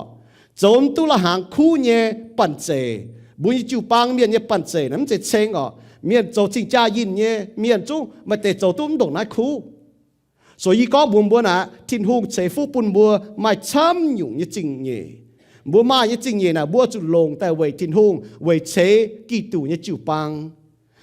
zoux mv duqv la'hnaangx kuv nyei banh zeic, mbuo nyei jiu-baang mienh nyei banh zeic naaic mv zeiz ceng orqc. Mienh zoux cing-jaa yinh nyei mienh zungv maaih deix zoux duqv mv ndongc naaiv kuv. So yie gorngv mbuox mbuo naaic, Tin-Hungh ceix fuqv bun mbuo maaih camv nyungc nyei zingh nyeic. Mbuo maaih nyei zingh nyeic naaic, mbuo zuqc longc daaih weic Tin-Hungh, weic ceix Giduc nyei jiu-baang.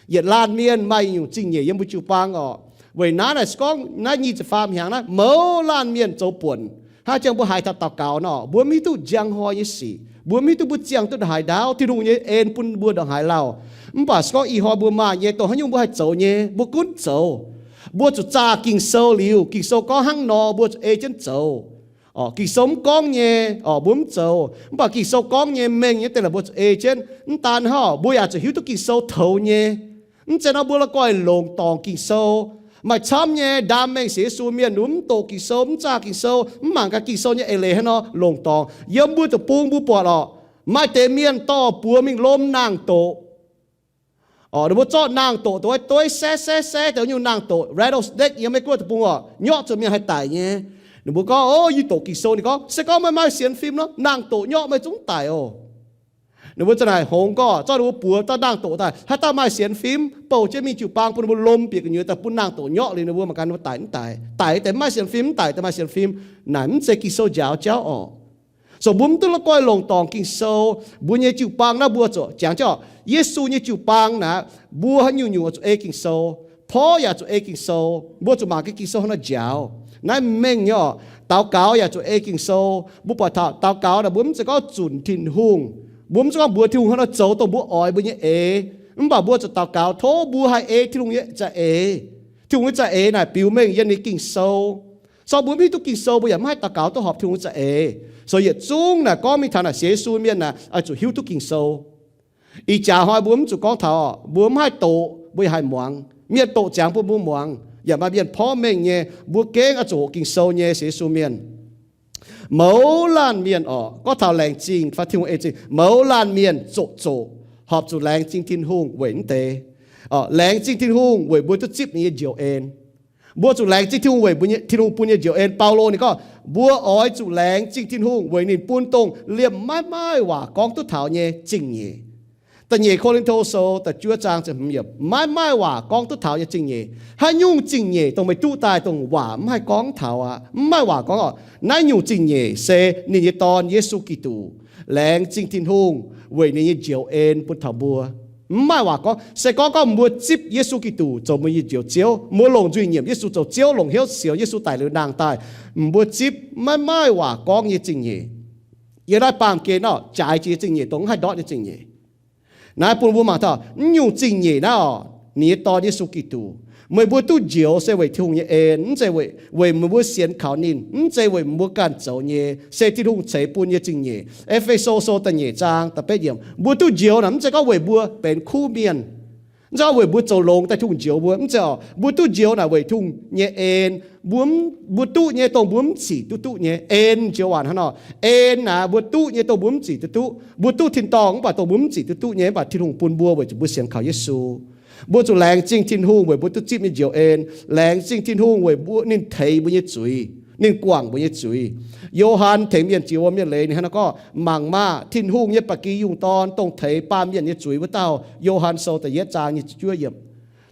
Yietc laanh mienh maaih nyungc zingh nyeic yiem mbuo jiu-baang orqc. Weic naaiv naaic se gorngv naaiv nyic ziepc faam hnyangx naaiv mouz laanh mienh zoux buonc. Hnangv jangx mbuo haiz taux daux gaux nor, mbuo mv hiuv duqv njang hnoi nyei sic. Mbuo mv hiuv duqv mbuo ziangh duqv ndongc haaix ndaauv. Tin-Hungh nyei en bun mbuo ndongc haaix lauh. Mv baac se gorngv ih hnoi mbuo maaih nyei dongh haaix nyungc mbuo haih zoux nyei, mbuo gunv zoux. Mbuo zuqc zaah Ging-Sou liuz, Ging-Sou gorngv hnangv nor, mbuo zuqc ei jienv zoux. Ging-Sou mv gorngv nyei orqc, mbuo mv zoux. Mv baac Ging-Sou gorngv nyei, mengh nyei deix naaic mbuo zuqc ei jienv. Mv daan hnangv, mbuo yaac zuqc hiuv duqv Ging-Sou toux nyei. Mv zeiz nor mbuo la'guaih longc dorngc Ging-Sou. Maaih camv nyei ndaam mengh sienx Yesu mienh ninh mv doqc Ging-Sou, mv zaah Ging-Sou, mv mangc gaax Ging-Sou nyei eix leiz hnangv nor longc dorngc. Yiem mbuo deic-bung mbuo buatc orqc, maaih deix mienh dorh buoz mingh lom naang-doqc. Orqc, ninh mbuo zorqv naang-doqc dongh wuov dueiv saev saev saev deix nyungc naang-doqc rattlesnake yiem Meiv Guoqv deic-bung orqc, nyorqv zuqc mienh haih daic nyei. Ninh mbuo gorngv, o, yie doqc Ging-Sou. Ninh gorngv, se gorngv meih maaih sienx fim nor, naang-doqc nyorqv meih zungv daic oc. Ninh mbuo za'naaic hngongx gorngv zorqv ninh mbuo buoz dorh naang-doqc daaih, haaix dauh maaih sienx fim, bouh jienv mingh jiu-baang bun ninh mbuo lom bieqc gu'nyuoz daaih bun naang-doqc nyorqv liuz ninh mbuo mangc gaax ninh mbuo daic mv daic. Daic deix mv maaih sienx fim, mv daic deix maaih sienx fim. Naaic mv zeiz Ging-Sou njaaux jauv orqc. So mbuo mv duqv la'guaih longc dorngc Ging-Sou. Mbuo nyei jiu-baang naaiv mbuo zuqc jangx jienv, Yesu nyei jiu-baang naaiv, mbuo haaix nyungc-nyungc zuqc ei Ging-Sou. Porv yaac zuqc ei Ging-Sou. Mbuo zuqc mangc gaax Ging-Sou hnangv haaix nor njaaux. Naaiv mengh nyei orqc. Daux gaux yaac zuqc ei Ging-Sou. Mbuo buatc taux daux gaux naaic, mbuo mv zeiz gorngv zunc Tin-Hungh. Mbuo mv zeiz gorngv mbuox Tin-Hungh hnangv haaix nor zoux dongh mbuo oix mbuo nyei eix. Mv baac mbuo zuqc daux gaux tov mbuo haih ei Tin-Hungh nyei za'eix. Tin-Hungh nyei za'eix naaic biux mengh yiem ninh Ging-Sou. So mbuo mv hiuv duqv Ging-Sou, mbuo yaac mv haih daux gaux duqv horpc Tin-Hungh nyei za'eix. So yietc zungv naaic gorngv mingh taux naaic sienx Yesu mienh naaic oix zuqc hiuv duqv Ging-Sou. Ih jaax hnoi mbuo mv zuqc gorngv taux mbuo mv haih doqc, mbuo yaac haih muangx. Mienh doqc ziangx bun mbuo muangx, yaac maaih mienh porv mengh nyei. Mbuo gengh oix zuqc hoqc Ging-Sou nyei sienx Yesu mienh. Mouz laanh mienh orqc, gorngv taux laengz zingh fai Tin-Hungh ei zingh, mouz laanh mienh zoqc zoqc horpc zuqc laengz zingh Tin-Hungh weic mv deix. Laengz zingh Tin-Hungh weic mbuo duqv zipv ninh nyei njoux en. Mbuo zuqc laengz zingh Tin-Hungh weic mbuo, Tin-Hungh bun nyei njoux en. Baulo ninh gorngv, mbuo oix zuqc laengz zingh Tin-Hungh weic ninh bun dongh liemh maiv maaih waac gorngv duqv taux nyei zingh nyeic. Da'nyeic Ko^lin^to Sou da'juov zaang ziepc hmz yiemc, maiv maaih waac gorngv duqv taux nyei zingh nyeic. Haaix nyungc zingh nyeic dongh meih duqv daaih dongh waac mv haih gorngv taux aqv, mv maaih waac gorngv orqc. Naaiv nyungc zingh nyeic se ninh nyei Dorn, Yesu Giduc. Laengz zingh Tin-Hungh weic ninh nyei njoux en bun taux mbuo. Mv maaih waac gorngv. Se gorngv gorngv mbuo zipv Yesu Giduc zoux mbuo nyei Njoux Ziouv, mbuo longc nzuih nyiemc Yesu zoux Ziouv, longc hnyouv siouc Yesu daic liuz nangh daaih, mbuo zipv maiv maaih waac gorngv nyei zingh nyeic. Yiem naaiv baamh gen orqc, jaaix jiex zingh nyeic, dongh mv haih ndortv nyei zingh nyeic. Naaiv bun mbuo mangc taux mv nyungc zingh nyeic naaiv orqc, ninh nyei Dorn, Yesu Giduc. Meih mbuo duqv njoux se weic Tin-Hungh nyei en, mv zeiz weic, weic meih mbuo sienx kaux ninh, mv zeiz weic mbuo ganh zoux nyei, se Tin-Hungh ceix bun nyei zingh nyeic. E^fe^so Sou da'nyeic zaang da'betv yiemc. Mbuo duqv njoux naaic mv zeiz gorngv weic mbuo benx kuv mienh, mv zeiz gorngv weic mbuo zoux longx daaih Tin-Hungh njoux mbuo, mv zeiz orqc. Mbuo duqv njoux naaic weic Tin-Hungh nyei en. Mbuo, mbuo duqv nyei dongh mbuo mv zic duqv duqv nyei. En njoux waac hnangv nor. En naaic mbuo duqv nyei dongh mbuo mv zic duqv duqv. Mbuo duqv tin-dorngh mv baac dongh mbuo mv zic duqv duqv nyei, mv baac Tin-Hungh bun mbuo weic zuqc mbuo sienx kaux Yesu. Mbuo zuqc laengz zingh Tin-Hungh weic mbuo duqv zipv nyei njoux en. Laengz zingh Tin-Hungh weic mbuo, ninh teix mbuo nyei zuiz, ninh guangc mbuo nyei zuiz. Yo^han tengx mienh jiex wuom nyei leiz ninh hnangv naaiv gorngv, mangc maah! Tin-Hungh nyei ba'gi yungh dorn, dongh teix baamh mienh nyei zuiz wuov dauh. Yo^han Sou da'yietv zaang nyic ziepc juov yiemc.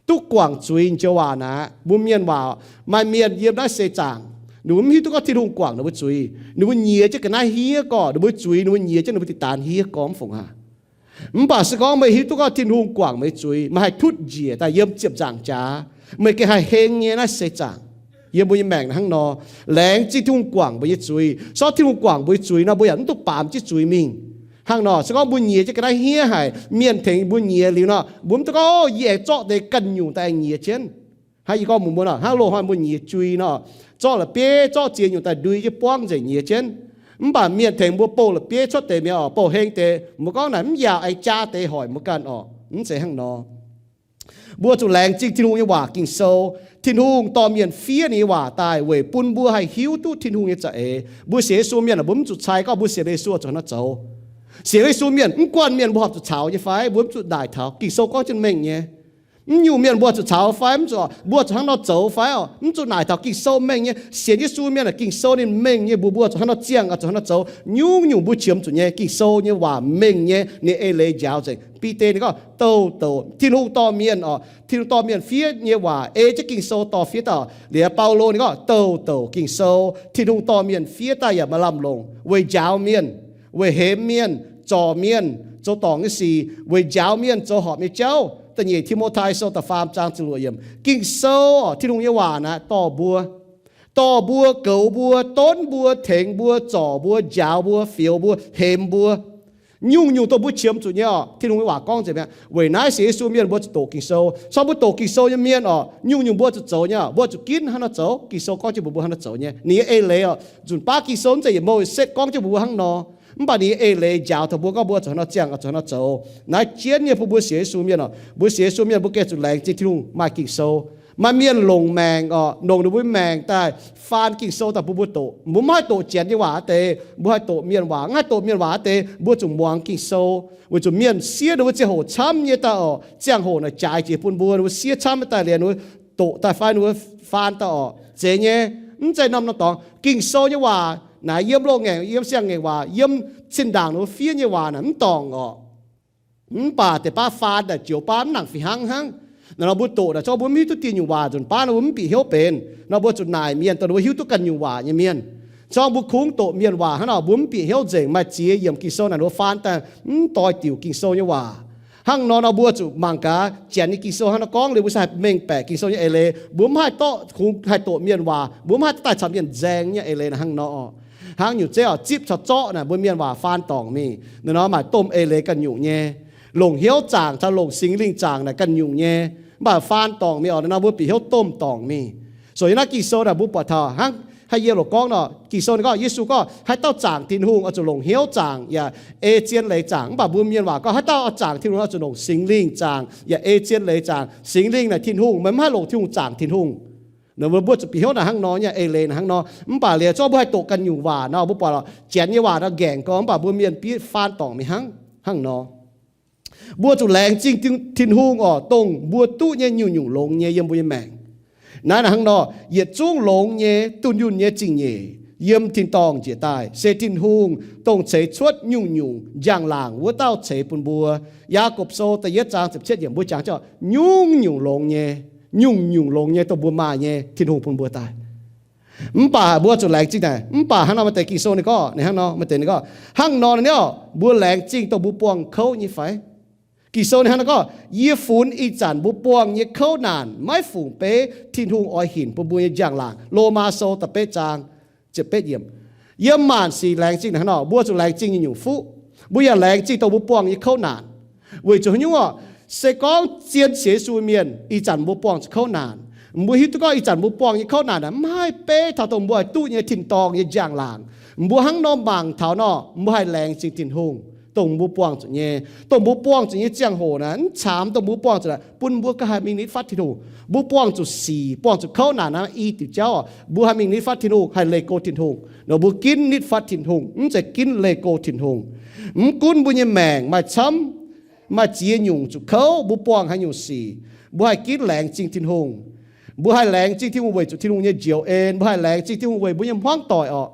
Duqv guangc zuiz njoux waac naaic, mbuo mienh waac, maaih mienh yiem naaiv seix zaangc, ninh mbuo mv hiuv duqv gorngv Tin-Hungh guangc ninh mbuo zuiz. Ninh mbuo nyiex jienv ga'naaiv hniev gorx, ninh mbuo zuiz ninh mbuo nyiex jienv ninh mbuo dinh daan hniev gorx, mv fungc aqv. Mv baac se gorngv meih hiuv duqv gorngv Tin-Hungh guangc meih zuiz, meih haih tutv njiec daaih yiem ziepc nzaangc jaax, meih gengh haih heng nyei naaiv seix zaangc. Yiem mbuo nyei maengc hnangv nor, laengz zingh Tin-Hungh guangc mbuo nyei zuiz. Sortv Tin-Hungh guangc mbuo nyei zuiz nor, mbuo yaac mv duqv baamz jienv zuiz mingh. Hnangv nor, se gorngv mbuo nyiex jienv ga'naaiv hniev haic, mienh tengx mbuo nyiex liuz nor, mbuo mv duqv gorngv, o, yie aengx zorqv deix ganh nyungc daaih aengx nyiex jienv. Hnangv yie gorngv mbuox mbuo nor, hnangv loz-hnoi mbuo nyiex jui nor, zorqv la'bieiv, zorqv ziex nyungc daaih ndui jienv buangv nzengc nyiex jienv. Mv baac mienh tengx mbuo bouh la'bieiv cuotv deix mi'aqv orqc, bouh heng deix, mbuo gorngv naaic mv yaac aengx jaa deix hoic mbuo ganh orqc. Mv zeiz hnangv nor. Mbuo zuqc laengz zingh Tin-Hungh nyei waac Ging-Sou. Tin-Hungh dorh mienh fiev ninh nyei waac daaih weic bun mbuo haih hiuv duqv Tin-Hungh nyei za'eix. Mbuo sienx Yesu mienh, mbuo mv zuqc cai gorngv mbuo sienx Yesu zuqc hnangv nor zoux. Sienx Yesu mienh mv guanh mienh mbuo horpc zuqc caux nyei fai? Mbuo mv zuqc naaic taux Ging-Sou gorngv jienv mengh nyei. Mv nyungc mienh mbuo zuqc caux fai? Mv zuqc, mbuo zuqc hnangv nor zoux fai orqc? Mv zuqc naaic taux Ging-Sou mengh nyei. Sienx Yesu mienh aah, Ging-Sou ninh mengh nyei, mbuox mbuo zuqc hnangv nor ziangh, zuqc hnangv nor zoux. Nyungc-nyungc mbuo qiemx zuqc nyei, Ging-Sou nyei waac mengh nyei, ninh eix leiz njaaux nzengc. Bide ninh gorngv, douh douc Tin-Hungh dorh mienh orqc, Tin-Hungh dorh mienh fiev nyei waac ei jienv Ging-Sou dorh fiev daaih. Liuz Baulo ninh gorngv, douh douc Ging-Sou Tin-Hungh dorh mienh fiev daaih yaac maaih lamh longc weic njaaux mienh, weic hemx mienh, zorc mienh zoux dorngc nyei sic, weic njaaux mienh zoux horpc nyei jauv. Da'nyeic Ti^mo^tai Sou da'faam zaang ziepc luoqc yiemc. Ging-Sou orqc, Tin-Hungh nyei waac naaic dorh mbuo, dorh mbuo, goux mbuo, donv mbuo, tengx mbuo, zorc mbuo, njaaux mbuo, fioux mbuo, hemx mbuo. Nyungc-nyungc dongh mbuo qiemx zuqc nyei orqc, Tin-Hungh nyei waac gorngv nzengc mi'aqv. Weic naaiv sienx Yesu mienh mbuo zuqc doqc Ging-Sou. Cong mbuo doqc Ging-Sou nyei mienh orqc, nyungc-nyungc mbuo zuqc zoux nyei orqc, mbuo zuqc ginv hnangv nor zoux. Ging-Sou gorngv jienv mbuox mbuo hnangv nor zoux nyei. Ninh nyei eix leiz orqc, nzunc baav Ging-Sou mv zeiz yietc mouh setv gorngv jienv mbuox mbuo hnangv nor, mv baac ninh nyei eix leiz njaaux taux mbuo, gorngv mbuo zuqc hnangv nor ziangh, zuqc hnangv nor zoux. Naaiv jienv nyei bun mbuo sienx Yesu mienh orqc, mbuo sienx Yesu mienh mbuo gengh zuqc laengz zingh Tin-Hungh maaih Ging-Sou. Maaih mienh longc maengc orqc, longc ninh mbuo maengc daaih faan Ging-Sou daaih bun mbuo doqc. Mbuo mv haih doqc janx nyei waac deix, mbuo haih doqc mienh waac. Mv haih doqc mienh waac deix, mbuo zuqc muangx Ging-Sou, weic zuqc mienh siev ninh mbuo ziangh hoc camv nyei daaih orqc. Ziangh hoc naaic jaaix jiex bun mbuo, ninh mbuo siev camv nyei daaih liuz, ninh mbuo doqc daaih fai ninh mbuo faan daaih orqc. Zeiz nyei, mv zeiz norm-norm dorngx. Ging-Sou nyei waac naaic yiem loz-ngaengc, yiem siang-ngaengc waac, yiem zinh ndaangc ninh mbuo fiev nyei waac naaic mv dorngc orqc. Mv baac deix baav faan daaih joux baav mv nangc fih hnangv hnangv. Naaiv nor mbuo doqc naaic zorqv mbuo mv hiuv duqv dieh nyungc waac nzunc baav nor mbuo mv bieqc hnyouv benx. Nor mbuo zuqc naaic mienh dongh ninh mbuo hiuv duqv ganh nyungc waac nyei mienh. Zorngv mbuo kungx doqc mienh waac hnangv nor, mbuo mv bieqc hnyouv nzengc, maaih ziex yiemc Ging-Sou naaic mbuo faan daaih mv doix diuc Ging-Sou nyei waac. Hnangv nor nor mbuo zuqc mangc gaax, janx nyei Ging-Sou hnangv nor gorngv liuz mbuo se haih mengh baeqc Ging-Sou nyei eix leiz. Mbuo mv haih dorh kungx haih doqc mienh waac, mbuo mv haih daaih caux mienh nzaeng nyei eix leiz hnangv nor. Hnangv nyungc zeiv oc, zipv caux zorqv naaic mbuo mienh waac faan dorngc mingh. Naaiv nor maaih domh eix leiz ganh nyungc nyei. Longc hnyouv zaangc caux longc Singx Lingh zaangc naaic ganh nyungc nyei. Mv baac faan dorngc mingh oc, naaiv nor mbuo bieqc hnyouv domh dorngc mingh. So yiem naaiv Ging-Sou naaic mbuo buatc taux hnangv haaix yiem lorqc gorngv nor, Ging-Sou ninh gorngv, Yesu gorngv, haaix dauh zaangc Tin-Hungh oix zuqc longc hnyouv zaangc yaac ei zien leiz zaangc. Mv baac mbuo mienh waac gorngv, haaix dauh oix zaangc Tin-Hungh oix zuqc longc Singx Lingh zaangc yaac ei zien leiz zaangc. Singx Lingh naaic Tin-Hungh, meih mv haih longc Tin-Hungh zaangc Tin-Hungh. Mbuo zuqc bieqc hnyouv naaic hnangv nor nyei, eix leiz naaic hnangv nor. Mv baac liuz zorqv mbuo haih doqc ganh nyungc waac nor, mbuo buatc lorqc, janx nyei waac nor nqaengc gorngv, mv baac mbuo mienh bieqc faan dorngc mingh hnangv, hnangv nor. Mbuo zuqc laengz zingh Tin-Hungh oc, dongh mbuo duqv nyei nyungc-nyungc longx nyei yiem mbuo nyei maengc. Naaiv naaic hnangv nor, yietc zungv longx nyei, dunh yunh nyei zingh nyeic yiem tin-dorngh njiec daaih, se Tin-Hungh, dongh ceix cuotv nyungc-nyungc njang-laangc wuov dauh ceix bun mbuo. Yaagorpc Sou da'yietv zaang ziepc cietv yiemc mbuo jangx jienv nyungc-nyungc longx nyei, nyungc-nyungc longx nyei dongh mbuo maaih nyei Tin-Hungh bun mbuo daaih. Mv baac mbuo zuqc laengz zingh naaic, mv baac hnangv nor maaih deix Ging-Sou ninh gorngv, ninh hnangv nor, maaih deix ninh gorngv, hnangv nor naaic, mbuo laengz zingh dongh mbuo buangh kouv nyei fai? Ging-Sou ninh hnangv nor gorngv, yie funx ih zanc mbuo buangh nyei kouv naanc maiv fungc beiv Tin-Hungh oix hinc bun mbuo nyei njang-laangc. Lomaa Sou da'betv zaang ziepc betv yiemc. Yiem maanc sic laengz zingh hnangv nor, mbuo zuqc laengz zingh nyei nyungc fuqv. Mbuo yaac laengz zingh dongh mbuo buangh nyei kouv naanc. Weic zuqc haaix nyungc oc? Se gorngv zien sienx Yesu mienh ih zanc mbuo buangh zuqc kouv naanc, mbuo hiuv duqv gorngv ih zanc mbuo buangh nyei kouv naanc aeqv, maiv haih beiv taux dongh mbuo haih duqv nyei tin-dorngh nyei njang-laangc. Mbuo hnangv nor mangc taux nor, mbuo haih laengz zingh Tin-Hungh dongh mbuo buangh zuqc nyei. Dongh mbuo buangh zuqc nyei ziangh hoc naaic, mv caamx dongh mbuo buangh zuqc naaic, bun mbuo ganh haih mingh nitv fatv Tin-Hungh. Mbuo buangh zuqc sic, buangh zuqc kouv naanc naaiv i diuc jauv oc, mbuo haih mingh nitv fatv Tin-Hungh, haih leih go Tin-Hungh. Nor mbuo ginv nitv fatv Tin-Hungh, mv zeiz ginv leih go Tin-Hungh. Mv gunv mbuo nyei maengc maaih camv, maaih ziex nyungc zuqc kouv, mbuo buangh haaix nyungc sic, mbuo haih ginv laengz zingh Tin-Hungh. Mbuo haih laengz zingh Tin-Hungh weic zuqc Tin-Hungh nyei njoux en. Mbuo haih laengz zingh Tin-Hungh weic mbuo nyei hmuangv doic oc.